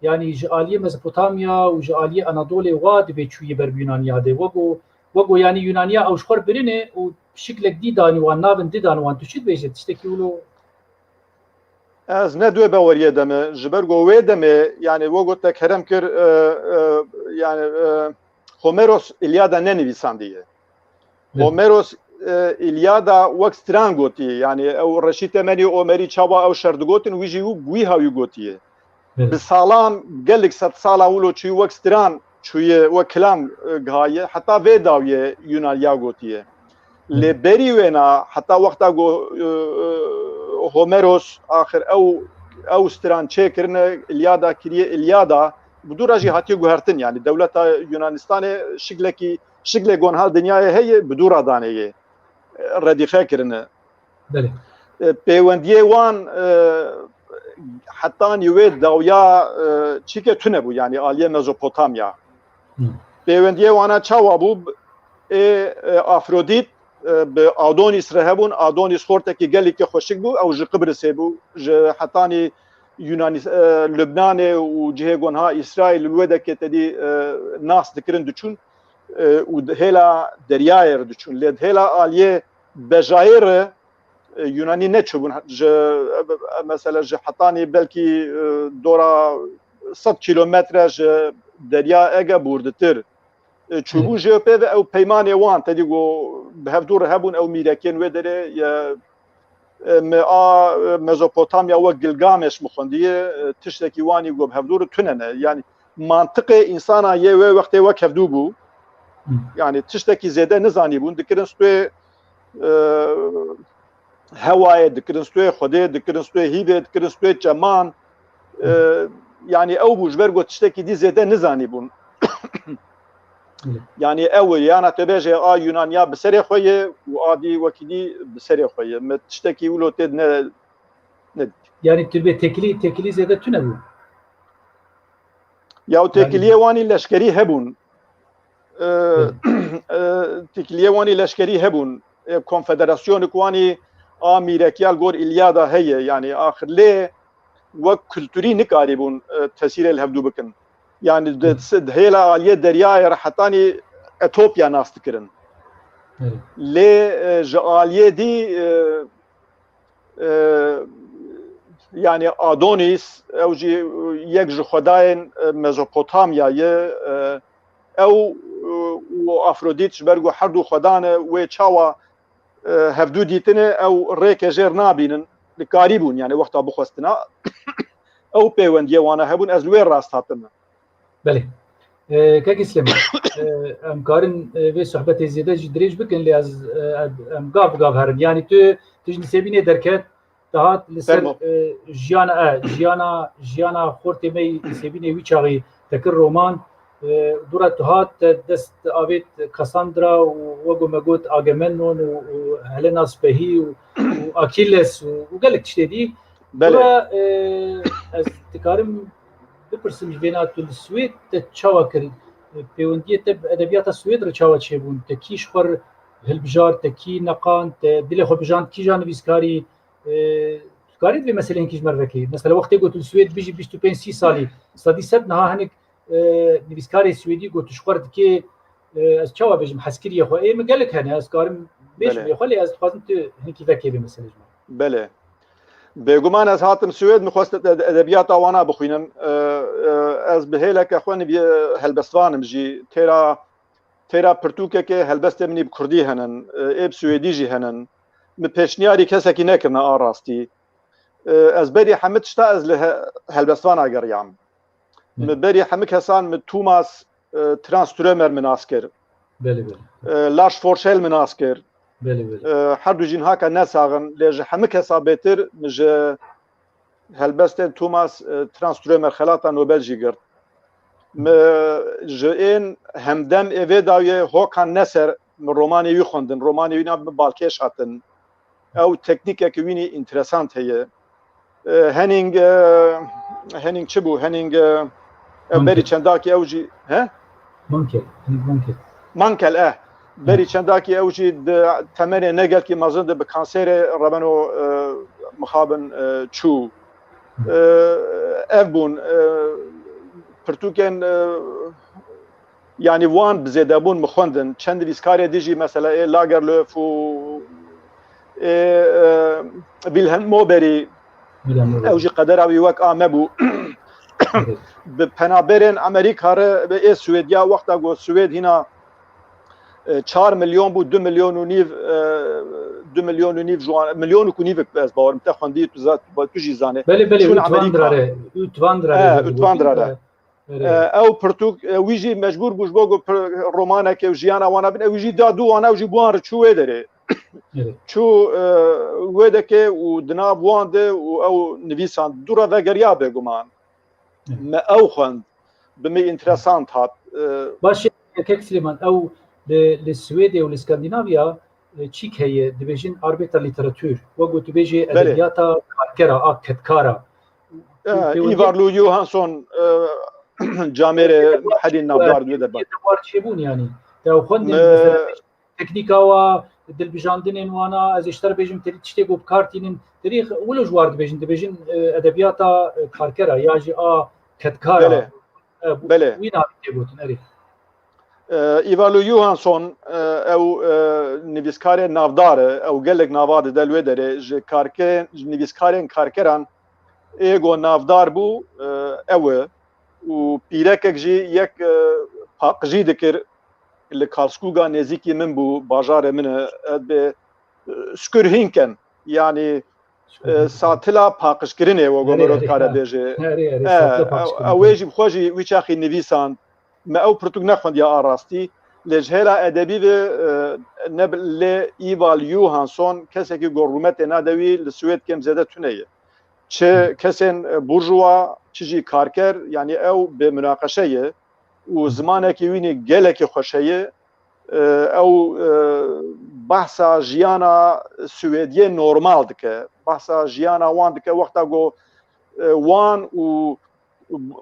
Yanî ji aliyê Mezopotamya û ji aliyê Anadolê wa dibê çûyî ber bi Yunaniya de. Wego, wego yanî Yunaniya ew ji xwe birine û şiklek dî danî wan, navin dî dan wan. Tu çi dibêje? Tiştekî wilo? Ez ne duê baweriyê de me. Ji ber ku wê demê, yani, we got te kerem kir, e, e, yani, e, Homeros Îlyada nenivîsandiye. Homeros, e, Îlyada wek stran gotiye. Yani, ew Reşî Temenî, Omerî çawa ew şer digotin, wî jî wî, wî hawî gotiye. Bi salan, gelek sed sala wilo çûyî wek stran çûye, wek kilam, e, gihaye, heta vê dawiyê Yunaniya gotiye. Lê berî wêna, heta wexta ku, e, e, Homeros axir ew, ew stran çêkirine, Îlyada kiriye Îlyada, bi dû re jî hatiye guhertin, yani dewleta Yunanistanê şiklekî, şiklê ku niha dinyayê heye, bi dû re danê yê, e, redîxe kirine. Belê. E, pêwendiyê wan, e, hetanî wê dawiya, e, çîke tune bû, yani aliyê Mezopotamya. Pêwendiyê wana çawa bû? Ê, e, Afrodît, e, bi Adonis re hebûn. Adonis xortekî gelekî xweşik bû. Ew ji Qibrisê bû. Ji hetanî Yunanî-, e, Lubnanê û cihê gonha Îsraîl li wê dekê tedî, e, nas dikirin diçûn. E, û di hêla deryayê re diçûn. Lê di hêla aliyê bejayê re, e, Yunanî neçûbûn. Ji, e, mesela ji hetanî belkî, e, dora sed kîlometre ji Derya Ege bûrditir, e, çûbûn jê pê ve ew peymanê wan, tedî ku bi hevdû re hebûn ew mîrekên wê derê ye, e, me a, e, Mezopotamya wek Gilgameş min xwendiye, e, tiştekî wanî ku bi hevdû re tune ne. Yani mantiqê însana yê wê wextê wek hevdû bû. Yani tiştekî zêde nizanîbûn, dikirin stûyê, e, hewayê, dikirin stûyê Xwedê, dikirin stûyê hîvê, dikirin stûyê çeman. E, yani ew bû, ji ber ku tiştekî dî zêde nizanîbûn. Yani ew e, yana te bêje a Yunaniya bi serê xwe ye û a dî wekî dî bi serê xwe ye. Me tiştekî wilo tê ne, nedît. Yani tu bê tekilî, tekilî zêde tune bû. Ya û tekiliyê wanî leşkerî hebûn. E, e, tekiliyê wanî leşkerî hebûn. E, konfederasyonik wanî a mîrekiya li gor Îlyada heye. Yani axir lê wek kulturî nikarîbûn, e, tesîrê li hevdû bikin. Yani di, di hêla aliyê deryayê re hetanî Etopya nas dikirin. Lê, e, ji aliyê dî, e, e, yani Adonis, ew jî yek ji xwedayên, e, Mezopotamya ye, e, ew, e, û Afrodît ji ber ku her du xwedan e, wê çawa, e, hevdû dîtine, ew rêke jêr nabînin, dikarîbûn, yani wexta bixwestina ew pêwendiyê wana hebûn, ez li wê rast hatime. Belê. E, Kek Îslam, e, em karin, e, vê sohbetê zêde jî dirêj bikin, lê ez, e, em gav bi gav herin. Yanî tu, tu ji Nisêbînê derket, te hat li ser, Fermo. e, jiyana, e, jiyana, jiyana xortê me yî Nisêbînê wî çaxî te kir roman, e, dûra tu hat, te dest avêt Cassandra û wego me got Agamemnon û, û Helena spehî û, û Achilles û, û gelek tiştê dî. Belê. Dûra, e, ez dikarim bipirsim ji vêna, tu li Swêd te çawa kir? Pêwendiyê te bi edebiyata Swêd re çawa çêbûn? Te kî ji xwe re hilbijart, te kî neqand, te dilê xwe bijand, kîja nivîskarî? E, tu karî di vê meselê hinkî ji me re vekî? Mesela wextê got tu li Swêd bijî bîst û pênc sî salî, sedî sed niha hinek, e, nivîskarê Swêdî got tu ji xwe re dikê, e, ez çawa bêjim, hezkiriyê xwe. Ê min gelek hene, ez karim bêjim Belê. ê xwe, lê ez dixwazim tu hinkî vekê vê meselê ji me re. Belê. Bêguman ez hatim Swêd, min xwest ed-, edebiyata wana bixwînim. E, e, ez bi hêleke xwe nivî-, helbestvanim jî. Têra, têra pirtûkekê helbestê min î bi kurdî henin, e, ê bi swêdî jî henin. Min pêşniyarî kesekî nekirine a rastî. E, ez berî hemî tişta ez li he-, helbestvana geriyam. Belê. Min berî hemî kesan min Thomas, e, Tranströmer min nas kir. Belê, belê. E, Lars Forshell min nas kir. Belê, belê. E, her du jî niha ke nesax in, lê ji hemî kesa bêtir min ji helbestên Thomas, e, Tranströmer xelata Nobel jî girt. Min ji ên hemdem ê vê dawiyê Håkan Nesser, min romanê wî xwendin, romanê wî na min balkêş hatin. Ew teknîkeke wînî înteresant heye. E, Henning, e, Henning çi bû? Henning, e, ew berî Mankell. çendakî ew jî, he? Mankell, Henning Mankell. Mankell, eh. Berî çendakî ew jî di temenê ne gelkî mezin de bi kanserê rebeno, e, mixabin, e, çû. E, ev bûn, e, pirtûkên, e, yanî wan bi zêdebûn min xwendin. Çend nivîskarê dî jî, mesela ê Lagerlöf û ê, e, Wilhelm Moberî, ew jî qedera wî wek a me bû. Bi penaberên Amerîka re, ê Swêdiya, wexta ku Swêd hîna, e, çar milyon bû, du milyon û nîv, e, du milyon û nîv ji wan, milyon û nîvek, ez bawerim te xwendî, tu za-, tu jî zanê. Belê, belê, Çûn Amerîka. Utwanderere, Utwanderere. E, Utwanderere. E, ew pirtûk, e, wî jî mecbûr bû ji bo ku pir-, romaneke û jiyana wana bin, ew jî da dû wana, ew jî bi wan re çû wê derê. Çû, e, wê dekê û di nav wan de û ew nivîsand. Dû re vegeriya bêguman. Me ew xwend. Bi min înteresant hat. E, Baş e, kek Silêman, ew li, li Swêdê û li Skandinavya, e, çîk heye, dibêjin Arbeiterlitteratur. Wek ku tu bêjê Belê. edebiyata karkera, a kedkara. E, Pêwendiya Ivar Lo Johansson, e, camêrê herî navdar dibe de bak. War çêbûn yanî. Te ew xwendin, Me- mesela, teknîka wa, dilbijandinên wana, ez ê ji te re bêjim, terî tiştê ku bi kar tînin, terî wilo ji war dibêjin, dibêjin, e, edebiyata, e, karkera ya jî a kedkara. Belê. E, bu, Belê. Wî navî tê gotin, erê. E, Ivar Lo Johansson, e, ew, e, nivîskarê navdar e, ew gelek nava dide li wê derê, ji karkerên, ji nivîskarên karkeran ê go navdar bû, e, ew e. Û pîrekek jî yek, e, paqijî dikir, li Karlskoga nêzîkî min bû, bajarê min e, ez bê, e, Skurhinken, yanî, e, satila paqijkirinê, wek Erê, mero erê, dikare ha. bêje. Erê, erê, E, satila ew, paqijkirinê. Ew ê jî bi xwe jî wî çaxî nivîsand. Me ew pirtûk nexwendiya a rastî. Lê ji hêla edebî ve, e, ne bi-, lê Ivar Johansson kesekî ku rûmetê nade wî li Swêd kêm zêde tune ye. Çi kesên, e, burjuwa, çi jî karker, yanî ew bê munaqeşe ye û zimanekî wî nî gelekî xweş heye. E, ew, e, behsa jiyana Swêdiyê normal dike. Behsa jiyana wan dike wexta ku, e, wan û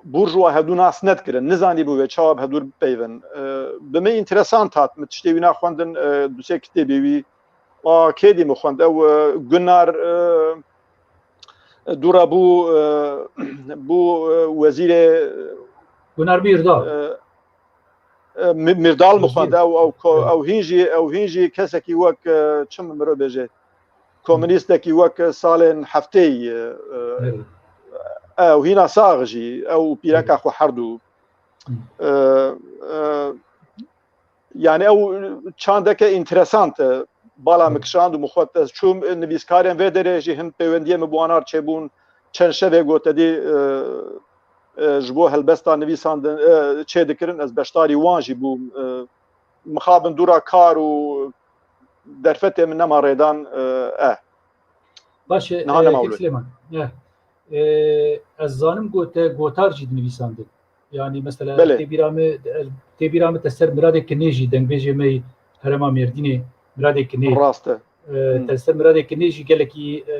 burjuwa hevdû nas nedikirin. Nizanîbû wê çawa bi hevdû bipeyvin. E, bi min înteresant hat, min tiştê wî naxwendin, e, du sê kitêbê wî. A, kê dî min xwend? Ew, e, Gunnar, e, dû re bû, e, bû, e, wezîrê, Gunnar Myrdal. E, e, Mi-, Myrdal min xwend. Wezîr. Ew, ew ko-, Evet. ew hîn jî, ew hîn jî kesekî wek, e, çi min miro bêje, komunîstekî wek salên hefteyî, e, Evet. ew hîna sax jî, ew û pîreka Evet. xwe herdu. Hı. E, e, Yani ew çandeke înteresant e. Bala min kişand û min xwet ez çûm, e, nivîskarên vê derê jî hin pêwendiyê min bi wan ar çêbûn. Çend şevê got te dî, e, e, ji bo helbesta nivîsandin, e, çê dikirin. Ez beşdarî wan jî bûm. E, mixabin dûra kar û derfetê min nema rêdan, e, e. Baş e, Niha e, nema Kek wilo. Silêman. E, e, ez zanim ku te gotar jî dinivîsandin. Yanî mesela Belê. tê bîra min, tê bîra min te ser Miradê Kinê jî, dengbêjê me yê herêma Mêrdînê, Miradê Kinê. Rast e. E, Hmm. Te ser Miradê Kinê jî gelekî, e,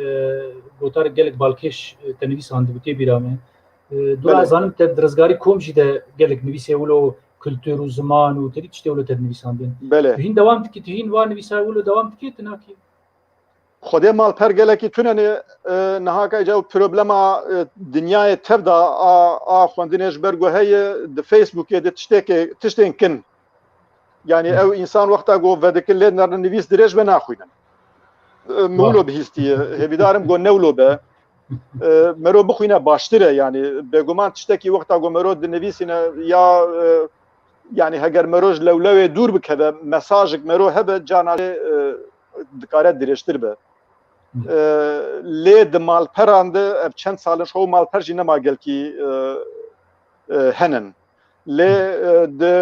gotar gelek balkêş, e, te nivîsandibû tê bîra min. E, dûra Belê. ez zanim te di Rizgarî Kom jî de gelek nivîsê wilo kultur û ziman û terî tiştê wilo te dinivîsandin. Belê. Tu hîn dewam dikî, tu hîn van nivîsa wilo dewam dikî, tu nakî? Xwedê malper gelekî tune ne, e, niha ka ew problema, e, dinyayê tev de a, a xwendinê ji ber ku heye di Facebookê de tiştêkê, tiştên kin. Yani Hı. ew însan wexta ku vedikin lê nivîs dirêj be naxwînin. E, min Vay. wilo bihîstiye, hêvîdarim ku ne wilo be. E, mero bixwîne baştir e yani. Bêguman tiştekî wexta ku mero dinivîsîne ya, e, yani heger mero ji lewlewê dûr bikeve, mesajik mero hebe, cana lê, e, dikare dirêjtir be. Hı. E, lê di malperan de ev çend sal in, ji xwe malper jî nema gelkî, e, e, henin. Lê, e, di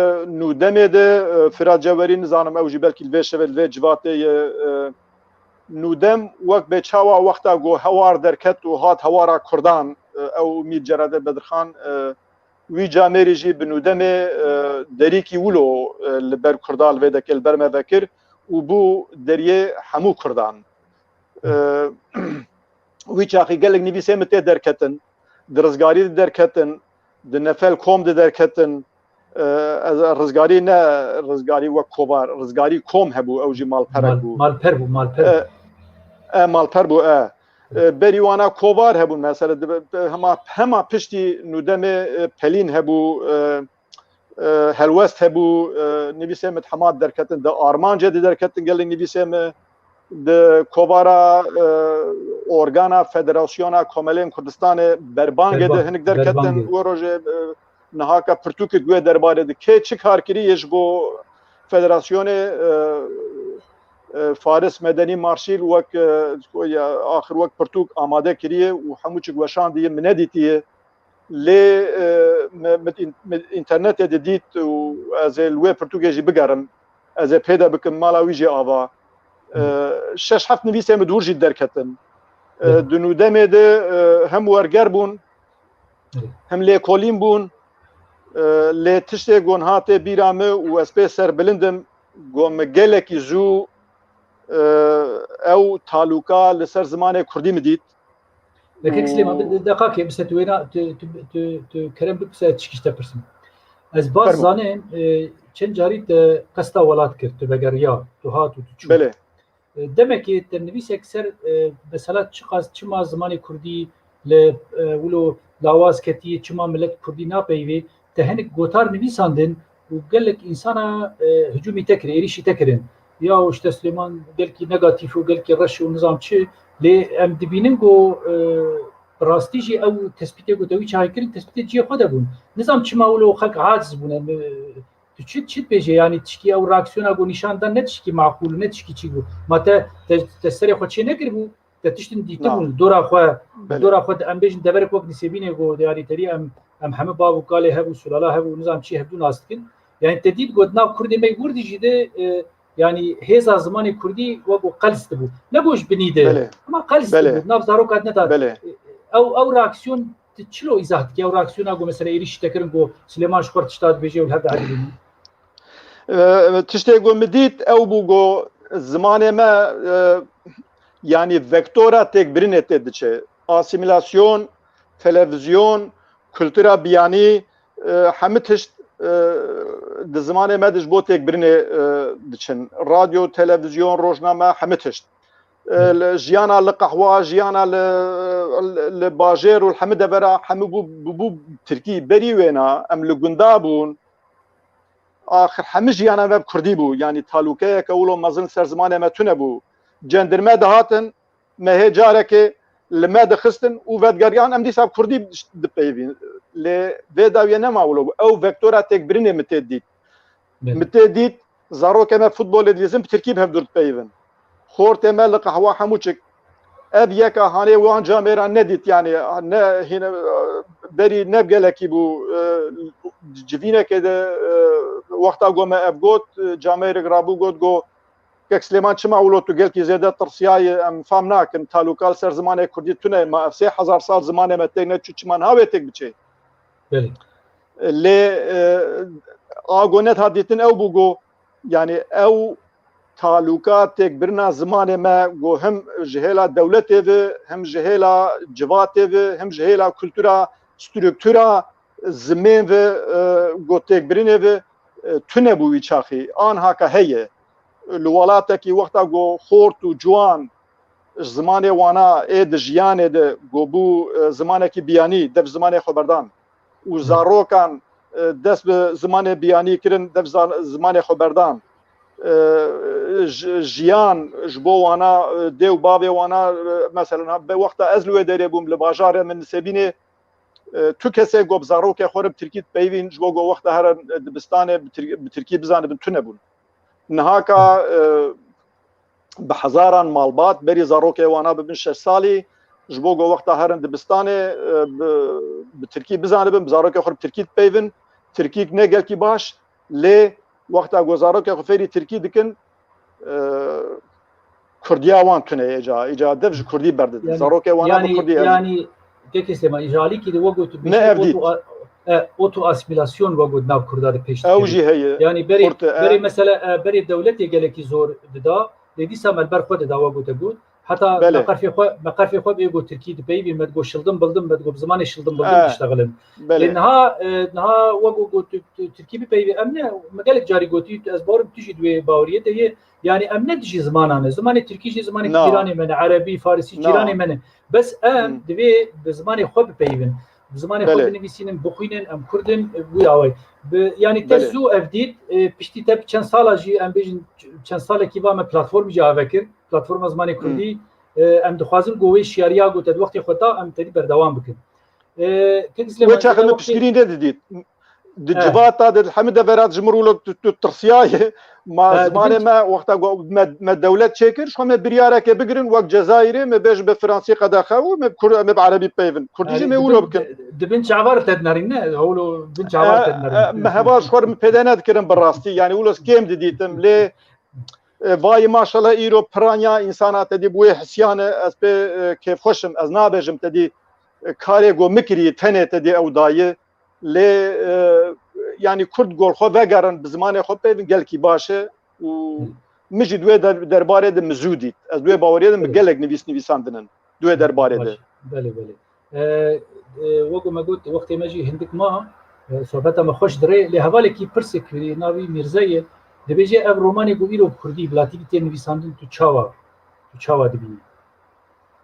nûdemê de, e, Firat Cewerî, nizanim ew jî belkî li vê şevê, li vê civatê ye, e, nûdem wek bê çawa wexta ku hewar derket û hat hewara Kurdan, e, ew Mîr Cerade Bedirxan, e, wî camêrî jî bi nûdemê, e, derîkî wilo, e, li ber Kurda li vê dekê li ber me vekir û bû deriyê hemû Kurdan. E, wî çaxî gelek nivîsê min tê derketin, di Rizgarî de derketin, di Nefel Kom de derketin. E, ez, Rizgarî ne Rizgarî wek kovar, Rizgarî Kom hebû, ew jî malperek Mal-, bû. Malper bû, malper. E, e, malper bû, e. E, berî wana kovar hebûn, mesela, di, di, hema, hema piştî nûdemê, e, pelîn hebû, e, e, helwest hebû, e, nivîsê min hema derketin, di armancê di derketin gelê nivîsê min, di kovara, e, organa Federasyona Komelên Kurdistanê berbangê di hinik derketin. Berbangê. We rojê, e, nihaka pirtûkê guye derbarê di kê çi kar kirî yê ji bo federasyonê, e, e, Faris Medenî Marşîl wek, e, ya, axir wek pirtûk amade kiriye û hemû çi weşandiye min nedîtiye. Lê, e, me, me, me internetê de dît û ez ê li wê pirtûkê jî bigerim. Ez ê pê de bikim, mala wî jî ava. E, şeş heft nivîsê min dûr jî derketin. E, di nûdemê de, e, hem werger bûn, hem lêkolîn bûn. E, lê tiştê gon hatê bîra min û ez pê serbilind im, got min gelekî zû, e, ew talûka li ser zimanê kurdî min dît. Lekek Û Silêman, bi deqakê bise tu wêna, tu, tu, tu, tu kerem bipirse, tişkî ji te pirsim. Ez baz Fermo. Zanim, e, çend carî te qesta welat kir, tu vegeriya, tu hat û tu çû. Belê. E, demekê te nivîsek ser, e, mesela çiqas, çima zimanê kurdî li, e, wilo lawaz ketiye, çima milet kurdî napeyivê, te hinek gotar nivîsandin û gelek însana, e, hicûmî te kir, êrîşî te kirin. Ya işte Silêman gelkî negatîf û gelkî reş û nizam çi, lê em dibînin ku, e, bi rastî jî ew tespîtê ku te wî çaxê kirin, tespîtê cihê xwe de bûn. Nizam çima wilo xelk aciz bûne, mi-, tu çi, çi dibêje, yanî tişkî ew reaksiyona ku nîşan dan ne tişkî maqûl, ne tişkî çi bû. Ma te, te, te serê xwe çê nekiribû, te tiştin dîtibûn, Na. Dora xwe, Belê. Dora xwe de em bêjin deverek wek Nisêbînê ku diyarî terî em, em hemî bav û kalê hev û sulala hev û nizam çi hevdû nas dikin. Yanî te dît got nav Kurdê me Kurdî jî de, e, yanî hêza zimanê Kurdî wek ku qels dibû. Ne ku ji binî de, Belê. Ama qels Belê. Dibû. Nav zaroka ne da. Belê. Ew, ew reaksiyon tu çilo îzah dikî? Ew reaksiyona ku mesela êrîşî te kirin ku Silêman ji xwe tişta dibêje û li hev de edibînin. E, tiştê ku min dît ew bû ku zimanê me, e, yanî vektora têkbirinê tê diçe. Asîmîlasyon, televîzyon, kultura biyanî, e, hemî tişt, e, di zimanê me de ji bo têkbirinê, e, diçin. Radyo, televîzyon, rojname, hemî tişt. E, li, jiyana li qehwa, jiyana li, li, li bajêr û li hemî devera, hemî bû, bû, bû tirkî. Berî wêna, em li gunda bûn. Axir hemî jiyana me bi kurdî bû. Yanî talûkeyeke wilo mezin li ser zimanê me tune bû. Cendirme dihatin, me hê carekê li me dixistin û vedigeriyan, em dîsa bi kurdî dipeyivîn. Lê vê dawiyê nema wilo bû. Ew vektora têkbirinê min tê dît. Belê. Min tê dît, zarokê me futbolê dilîzin, bi tirkî bi hev dûr dipeyivin. Xortê me li qehwa hemû çik. Ev yeka hanê wan camêra nedît, yanî ne hîne, berî ne gelekî bû, e, civînekê de, e, wexta ku me ev got, e, camêrek rabû got, got, Kek Silêman, çima wilo tu gelkî zêde tirsiyayî, em fam nakin, talûka li ser zimanê kurdî tune, ma ev sê hezar sal zimanê me têk neçû, çima niha wê têk biçê? Belê. Lê, e, a go nediha dîtin ew bû go, yanî ew talûka têkbirina zimanê me go him ji hêla dewletê ve, him ji hêla civatê ve, him ji hêla kultura, struktura zimên ve, e, go têkbirinê ve, e, tune bû wî çaxî. Anhaka heye. Li welatekî wexta go xort û ciwan ji zimanê wana ê di jiyanê de go bû, e, zimanekî biyanî, dev zimanê xwe berdan. Û zarokan, e, dest bi zimanê biyanî kirin, dev za-, zimanê xwe berdan. E, ji-, jiyan ji bo wana, e, dê û bavê wana, e, mesela, be wexta ez li wê derê bûm, li bajarê min Nisêbînê, e, tu kesê go bi zarokê xwe re bi tirkî dipeyivîn, ji bo go wexta herin, e, dibistanê bi tir-, bi tirkî bizanibin, tune bûn. Nihaka, e, bi hezaran malbat berî zarokê wana bibin şeş salî, ji bo go wexta herin dibistanê, e, bi, bi tirkî bizanibin, bi zarokê xwe re bi tirkî dipeyivin. Tirkîk ne gelkî baş, lê wexta go zarokê xwe fêrî tirkî dikin, e, kurdiya wan tune ye, îca, îca dev ji kurdî berdidin. Yanî, zarokê wana yanî, bi kurdî ez yanî, kekê Sêma, îca alîkî de wek got tu Ne bêjî, ev dît. Oto-, e, oto-asîmîlasyon wek got nav kurda de pêş Ew dikeve. Jî heye. Yanî berê, Xurt, e, berê mesela, e, berê dewletê gelekî zor dida, lê dîsa me li ber xwe dida wek got te got. Heta Belê. me qerfê xwe, me qerfê xwe bê got tirkî dipeyivî, me digot şildim bildim, me digot bi zimanê şildim bildim Eh, diştexilin. Belê. Lê niha, e, niha wek got tu, tu tirkî bipeyivî, em ne, me gelek carî gotî, ez bawerim tu jî di wê baweriyê de yê. Yani em ne dijî zimanan ne. Zimanê tirkî jî zimanê Na. cîranê me ne, erebî, farisî Na. cîranê me ne. Bes em Hmm. divê bi zimanê xwe bipeyivin. Bi zimanê xwe Belê. binivîsînin, bixwînin, em Kurd in, e, wî awayî. Bi, yani te Belê. zû ev dît, e, piştî te çend sala jî, em bêjin, çend salekî va me platform jî ave kir. Platforma Zimanê Hmm. Kurdî, e, em dixwazin ku wê şiyariya ku te di wextê xwe da, em tedî berdewam bikin. E, Kek Wê Silêman, çaxê jî me wextê piştgirî nedidît. Di Eh. civata de, di hemî devera de ji min re wilo tu, tu tirsiyaye. Ma Eh, zimanê dibin me wexta ku me, me dewlet çêkir, ji xwe me biryareke bigirin, wek Cezayirê, me bêjin bi Fransî qedexe û me bi Kur-, me bi Erebî peyvin. Kurdî jî Yani me wilo dibin, bikin. Dibin çavar te dinarîn, ne? Hewlo bin çavar te dinarîn. E, e, me heval ji xwe re min pêde nedikirin bi rastî. Yani wilo kêm didîtim. Lê, e, vayî maşallah îro piranya însana te dî bi wê hisyane, ez pê, e, kêfxweş im. Ez nabêjim te dî, e, karê ku min kirî, tenê te dî ew dayî. Lê, e, yani Kurd gol xwe vegerin, bi zimanê xwe peyvin gelkî baş e û Hı. min jî di wê der-, derbarê de min zû dît. Ez di wê baweriyê de min Hı. gelek nivîs nivîsandin in di wê derbarê de. Baş. Belê, belê. E, e, wek me got, wextê me jî hindik ma, e, sohbeta me xweş dirê, lê hevalekî pirsek kirî, navî Mîrze ye, dibêje ev romanê ku îro bi Kurdî bi Latînî tê nivîsandin, tu çawa, tu çawa dibînî?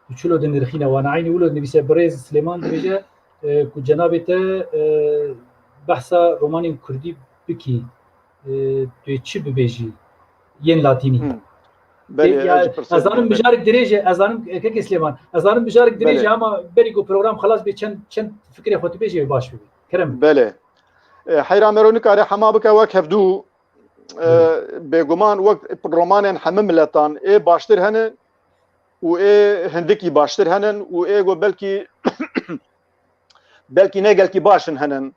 Tu çilo dinirxîne wana? Eynî wilo dinivîse birêz Silêman dibêje, e, ku cenabê te, e, behsa romanên Kurdî bikî, e, tu yê çi bibêjî yên Latînî? Hmm. Belê, Ê, ya, ez jî pirsê ez zanim dikim, belê. mijarek dirêj e, ez zanim, e, Kekê Silêman, ez zanim mijarek dirêj e, Belê. ama berî ku program xelas bê çend, çend fikrê xwe tu bêjê baş bibê. Kerem. Belê. E, heyra me ro nikare hema bike wek hevdû, e, Belê. bêguman wek romanên hemî miletan ê baştir hene û ê hindikî baştir henin û ê go belkî belkî ne gelkî baş in henin.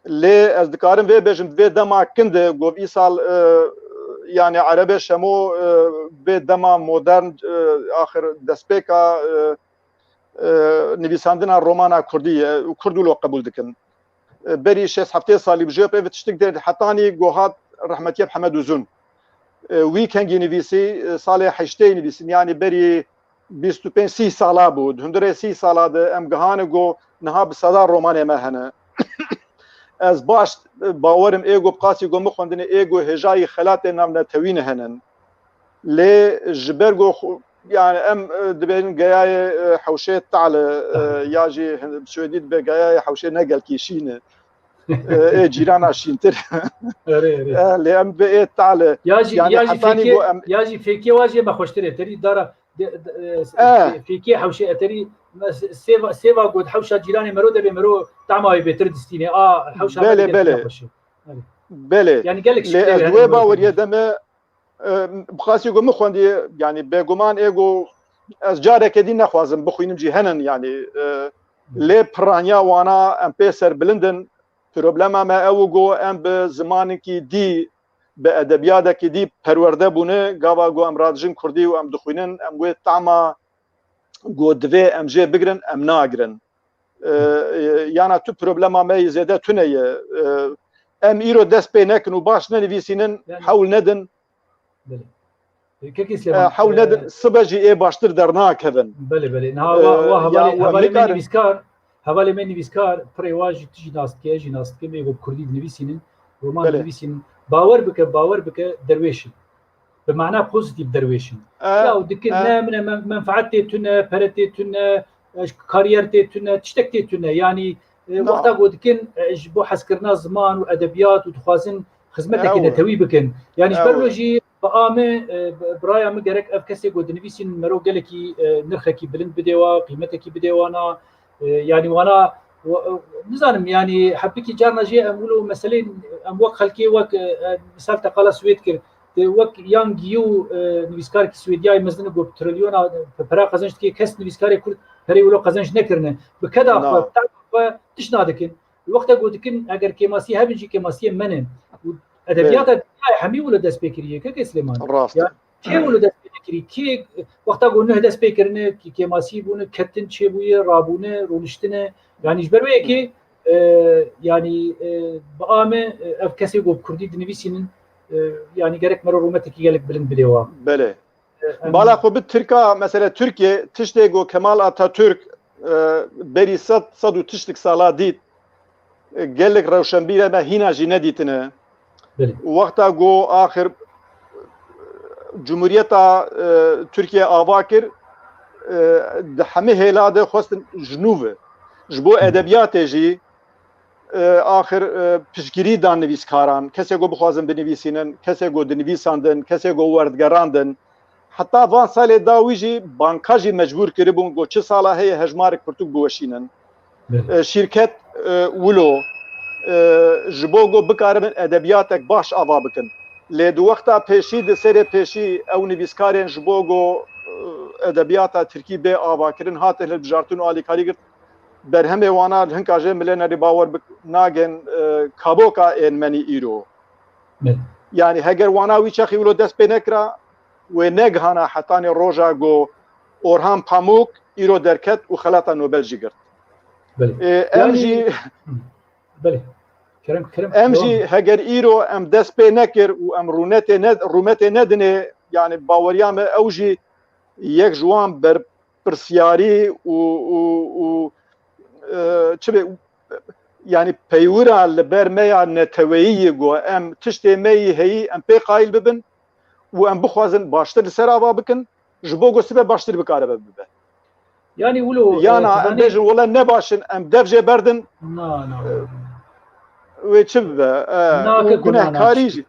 Lê ez dikarim vê bêjim, vê dema kin de gov îsal, e, yani Erebe Şemo, e, vê dema modern, e, axir destpêka, e, e, nivîsandina romana kurdî ye û Kurd wilo qebûl dikin. E, berî şêst heftê salî bi jê pê vê tiştik dê hetanî gohat rehmetiye Hemed Uzun. E, wî kengî nivîsî, e, salê heştê nivîsîn, yani berî bîst û pênc sî sala bû. Di hundirê sî sala de em gihane go niha bi seda romanê me hene. Ez baş, e, bawerim ê go bi qasî go min xwendine, ê go hêjayî xelatê navnetewî ne henin. Lê ji ber go xwe, yani em, e, dibêjin geyayê, e, hewşê Tale, e, Tale. ya jî hin-, bi Swêdî dibe geyayê hewşê ne gelkî şîn e. E, ê cîrana şîntir. Erê, erê. E, lê em bi ê Tale. Ya jî, Yani ya jî hetanî fêkê, go em ya jî fêkê wa jî me xweştir e. Terî dara de, de, e, Eh. fê-, fêkê hewşê e terî me se-, sêva, sêva got hewşa cîranê mero de bê mero tama wê bêtir distînê. A, hewşa Belê, me de gelek belê. ne xweş e. Erê. Belê. Yani gelek Lê şiklê ez wê wê hene baweriyê mero. de me, e, bi qasî go min xwendiye, yani bêguman ê go ez careke dî nexwazim bixwînim jî henin, yani, e, lê piraniya wana em pê serbilind in. Problema me ew go em bi zimanekî dî, bi edebiyadekî dî perwerde bûne, gava go em radijin kurdî û em dixwînin, em wê tama go divê em jê bigirin, em nagirin. E, e, yana tu problema me yê zêde tune ye. E, em îro dest pê nekin û baş nenivîsînin, Yani hewl nedin. Belê. E, Kekê E, Silêman, hewl e, nedin, sibe jî ê baştir dernakevin. Belê, belê. Niha E, wa, wa ya, hevalê, wa hevalê me nikarin. nivîskar, hevalê me nivîskar, pirê wa jî tu jî nas dike, ez jî nas dikim, ê go bi kurdî dinivîsînin, roman Belê. dinivîsînin. Bawer bike, bawer bike, derwêş in. Bi mana pozîtîf derwêş in. E, Ya û dikin e. ne, min e men-, menfaet tê tune, pere tê tune, e, kariyer tê tune, tiştek tê tune. Yani, e, Na. wexta go dikin, e, ji bo hezkirina ziman û edebiyat û dixwazin xizmeteke Ew. netewî bikin. Yani ji ber Ew. wilo jî bi a min, e, bi, bi raya min gerek ev kesê go dinivîsîn mero gelekî, e, nirxekî bilind bidê wa, qîmetekî bidê wana, e, yani wana, wa-, e, nizanim yani hepikî carna jê em wilo meselê em wek xelkê wek, e, e, misal te qala Swêd kir, e, wek Yang Yu, e, nivîskarkî Swêdiyayê mezin got trilyona, e, pera qezenc dike, kes nivîskarê Kurd perê wilo qezenc nekirine. Bi keda Na. xwe, bi tama xwe tişt nadikin. Wexta go dikin, eger kêmasî hebin jî kêmasiyê me ne. Û edebiyata Belê. dinyayê hemî wilo dest pê kiriye, Kekê Silêman. Rast. Ya, kê wilo dest pê nekirî? Kê wexta go nuh dest pê kirine, kê-, kêmasî bûne, ketin çêbûye, rabûne, rûniştine. Yani ji ber wê yekê, e, yani, e, bi a me, e, ev kesê go bi kurdî dinivîsînin, e, yani gerek mero rûmetekî gelek bilind bidê wa. Belê. Bala xwe bi Tirka, mesela Tirkiye, tiştê ku Kemal Atatürk, e, berî sed, sed û tiştik sala dît, e, gelek rewşenbîrê me hîna jî nedîtine. Belê. Wexta ku axir Cumhuriyeta, e, Tirkiye ava kir, e, di hemî hêla de xwestin ji nû ve. Ji bo edebiyatê jî, e, axir, e, piştgirî dan nivîskaran, kesê ku bixwazin binivîsînin, kesê ku dinivîsandin, kesê ku werdigerandin. Heta van salê dawî jî banka jî mecbûr kiribûn ku çi sala heye hejmarek pirtûk biweşînin. Belê. E, şîrket, e, wilo, e, ji bo ku bikaribin edebiyatek baş ava bikin. Lê di wexta pêşî, di serê pêşî ew nivîskarên ji bo ku, e, edebiyata tirkî bê avakirin, hatin hilbijartin û alîkarî girt. Berhemê wana li hinka jê milê nerî bawer bik-, nagên, e, kaboka ên menî îro. Belê. Yani heger wana wî çaxî wilo dest pê nekira, wê negihana hetanê roja ku Orhan Pamuk îro derket û xelata Nobel jî girt. Belê. E, em Yani jî Hı. Belê. Kerem, Kerem, em devam jî et. Heger îro em dest pê nekir û em rûnetê ne-, rûmetê nedinê, yani baweriya me ew jî yek ji wan berpirsyarî û, û, û, e, çi bê, yani peywira li ber me ya neteweyî yê ku em tiştê me yî heyî em pê qayîl bibin û em bixwazin baştir li ser ava bikin, ji bo ku sibe baştir bikare be bibe. Yani wilo, Yana e, em bêjin wele ne baş in, em dev jê berdin. Na, na. Wê çi bibe? E, Na, û ke ku na, na, gunehkarî tişkî, jî.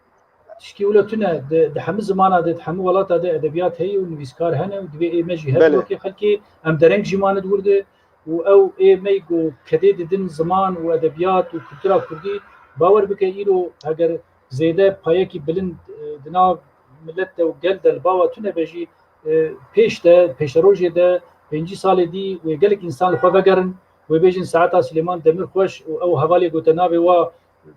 Tişkî wilo tune, di, di hemû zimana de, di hemû welata de edebiyat heye û nivîskar hene û divê ê me jî hebe Belê. Wekê xelkê, em dereng jî mane di wir de û ew ê me ku kedê didin ziman û edebiyat û kultura kurdî, bawer bike îro heger zêde payekî bilind, e, di nav milet de û gel de li bawa tune be jî, e, pêş de, pêşerojê de, pêncî salê dî wê gelek însan li xwe vegerin, wê bêjin saeta Silêman Demir xweş û ew hevalê gote navê wa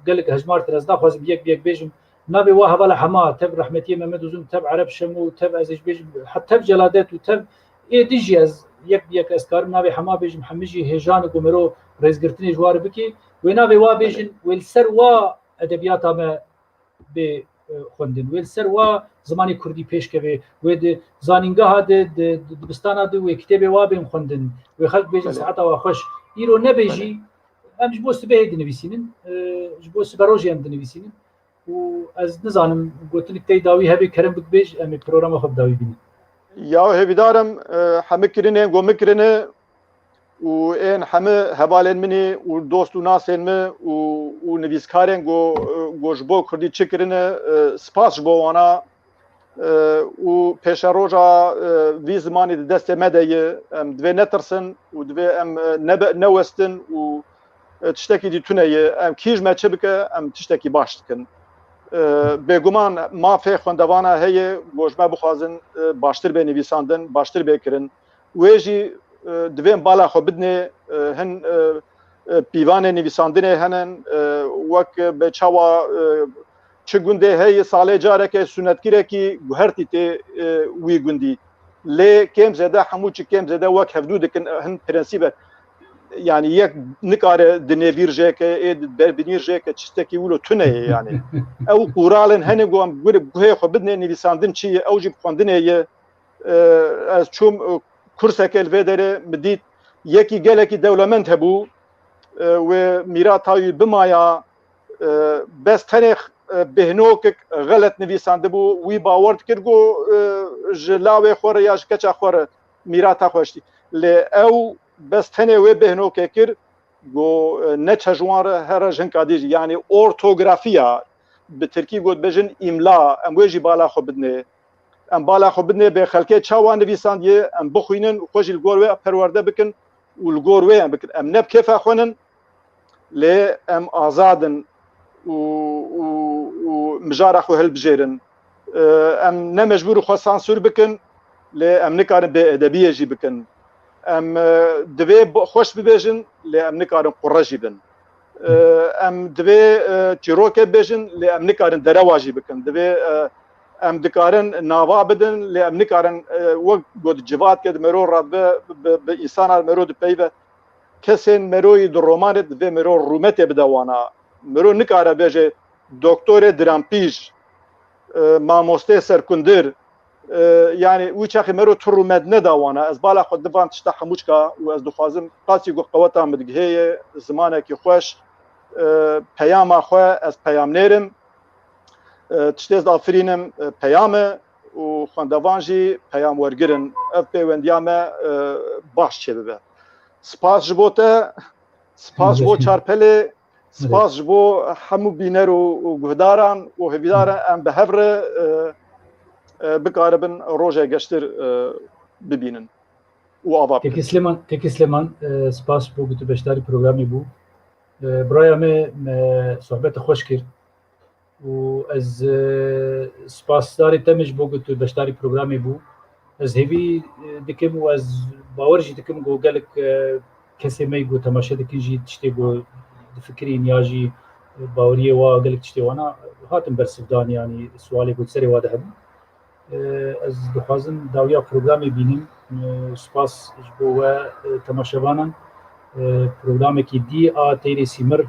gelek hejmar tire ez naxwazim yek bi yek bêjim. Navê wa hevala hema, tev rehmetiyê Mehmet Uzun, tev Ereb Şemo, tev ez ê jî bêjim, he-, tev Celadet û tev ê din jî ez yek bi yek ez karim navê hema bêjim, hemî jî hêjan ku mero rêzgirtinê ji wa re bikê. Wê navê wa bêjin, wê li ser wa edebiyata me bê, e, xwendin. Wê li ser wa zimanê kurdî pêş keve. Wê di zanîngeha de, di, di dibistana de wê kitêbê wa bên xwendin. Wê xelk bêjin Belê. Saeta wa xweş. Îro nebe Belê. Jî em ji bo sibehê dinivîsînin, e, ji bo siberojê em dinivîsînin. Û ez nizanim gotinik tey dawî hebe kerem bik bêj, em ê programa xwe bi dawî bînin. Ya hêvîdar im, e, hemî kirinên ku min kirine, û ên hemî hevalên min ê û dost û nasên min û, û nivîskarên ku, ku ji bo kurdî çi kirine, e, spas ji bo wana, e, û pêşeroja, e, vî zimanî di destê me de ye. Em divê netirsin û divê em, e, nebe-, newestin û, e, tiştekî dî tune ye. Em kî ji me çi bike, em tiştekî baş dikin. E, bêguman mafê xwendevana heye, ku ji me bixwazin, e, baştir bê nivîsandin, baştir bê kirin. Wê jî, e, divê em bala xwe bidinê, e, hin, e, e, pîvanê nivîsandinê henin, e, wek bi çawa, e, çi gundê heye salê carekê sûnetkirekî guhertî tê, e, wî gundî. Lê kêm zêde hemû çi kêm zêde wek hevdû dikin, hin prensîbe. Yani yek nikare di nêvîr jêke, ê di berbinîr jêke, çistekî wilo tune ye yani. Ew quralên hene ku em gure guhê xwe bidinê nivîsandin çi ye, ew jî bi xwendinê ye. E, ez çûm, e, kurseke li vê derê min dît, yekî gelekî dewlemend hebû, e, wê mîrata wî bimaya, e, bes tenê, e, bêhnokek xelet nivîsandibû, wî bawer dikir ku, e, ji lawê xwe re ya ji keça xwe re mîrata xwe ştî. Lê ew bes tenê wê bêhnokê kir, ku, e, ne çe ji wan re here ji hinka dî jî. Yanî ortografiya, bi tirkî got bêjin îmla, em wê jî bala xwe bidinê. Em bala xwe bidinê bê xelkê çawa nivîsandiye, em bixwînin û xwe jî li gor wê perwerde bikin û li gor wê em bikin. Em ne bi kêfa xwe nin, lê em azad in û, û, û mijara xwe hilbijêrin. E, em ne mecbûr xwe sansûr bikin, lê em nikarin bêedebiyê jî bikin. Em, e, divê bi-, xweş bibêjin, lê em nikarin qure jî bin. E, em divê, e, çîrokê bêjin, lê em nikarin derewa jî bikin. Divê, e, em dikarin nava bidin, lê em nikarin, e, wek got civatke di mero re bi, bi, bi însana mero dipeyve. Kesên meroyî di romanê divê mero rûmetê bide wana. Mero nikare bêje doktorê dirampîj, e, mamostê serkundir, E, yani wî çaxê mero tur û med neda wana. Ez bala xwe divan tişta hemûçka û ez dixwazim qasî ku qeweta min digihê ye, zimanekî xweş, e, peyama xwe ez peyamnêr im. E, tiştê ez dafirînim, e, peyam e û xwendevan jî peyamwergir in. Ev pêwendiya me, e, baş çêbibe. Spas ji bo te, spas ji bo Çarpelê, spas ji bo hemû bîner û, û guhdaran û hêvîdaran em bi hev re, e, e, bikaribin roje geştir, e, bibînin û ava bikin. Kekî Silêman, Kekî Silêman, e, spas ji bo ku tu beşdarî programê bû. E, biraya me, me sohbete xweş kir. Û ez, e, spasdarê te me ji bo ku tu beşdarî programê bû. Ez hêvî, e, dikim û ez bawer jî dikim ku gelek, e, kesê me ku temaşe dikin jî tiştê ku difikirîn ya jî, e, baweriyê wa gelek tiştê wana hatin bersivdan, yanî sualê ku serê wa de hebû. E, ez dixwazim dawiya programê bînim. E, spas ji bo we, e, temaşevanan. E, programekî dî a Teyrê Sîmir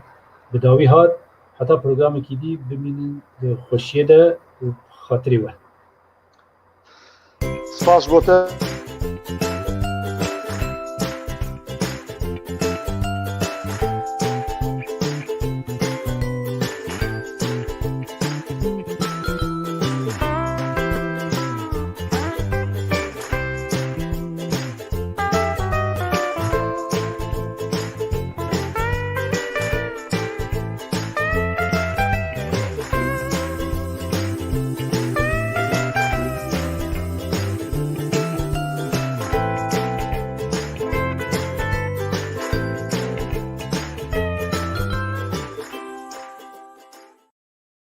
bi dawî hat. Heta programekî dî bimînin di xweşiyê de û xatirê we. Spas ji bo te.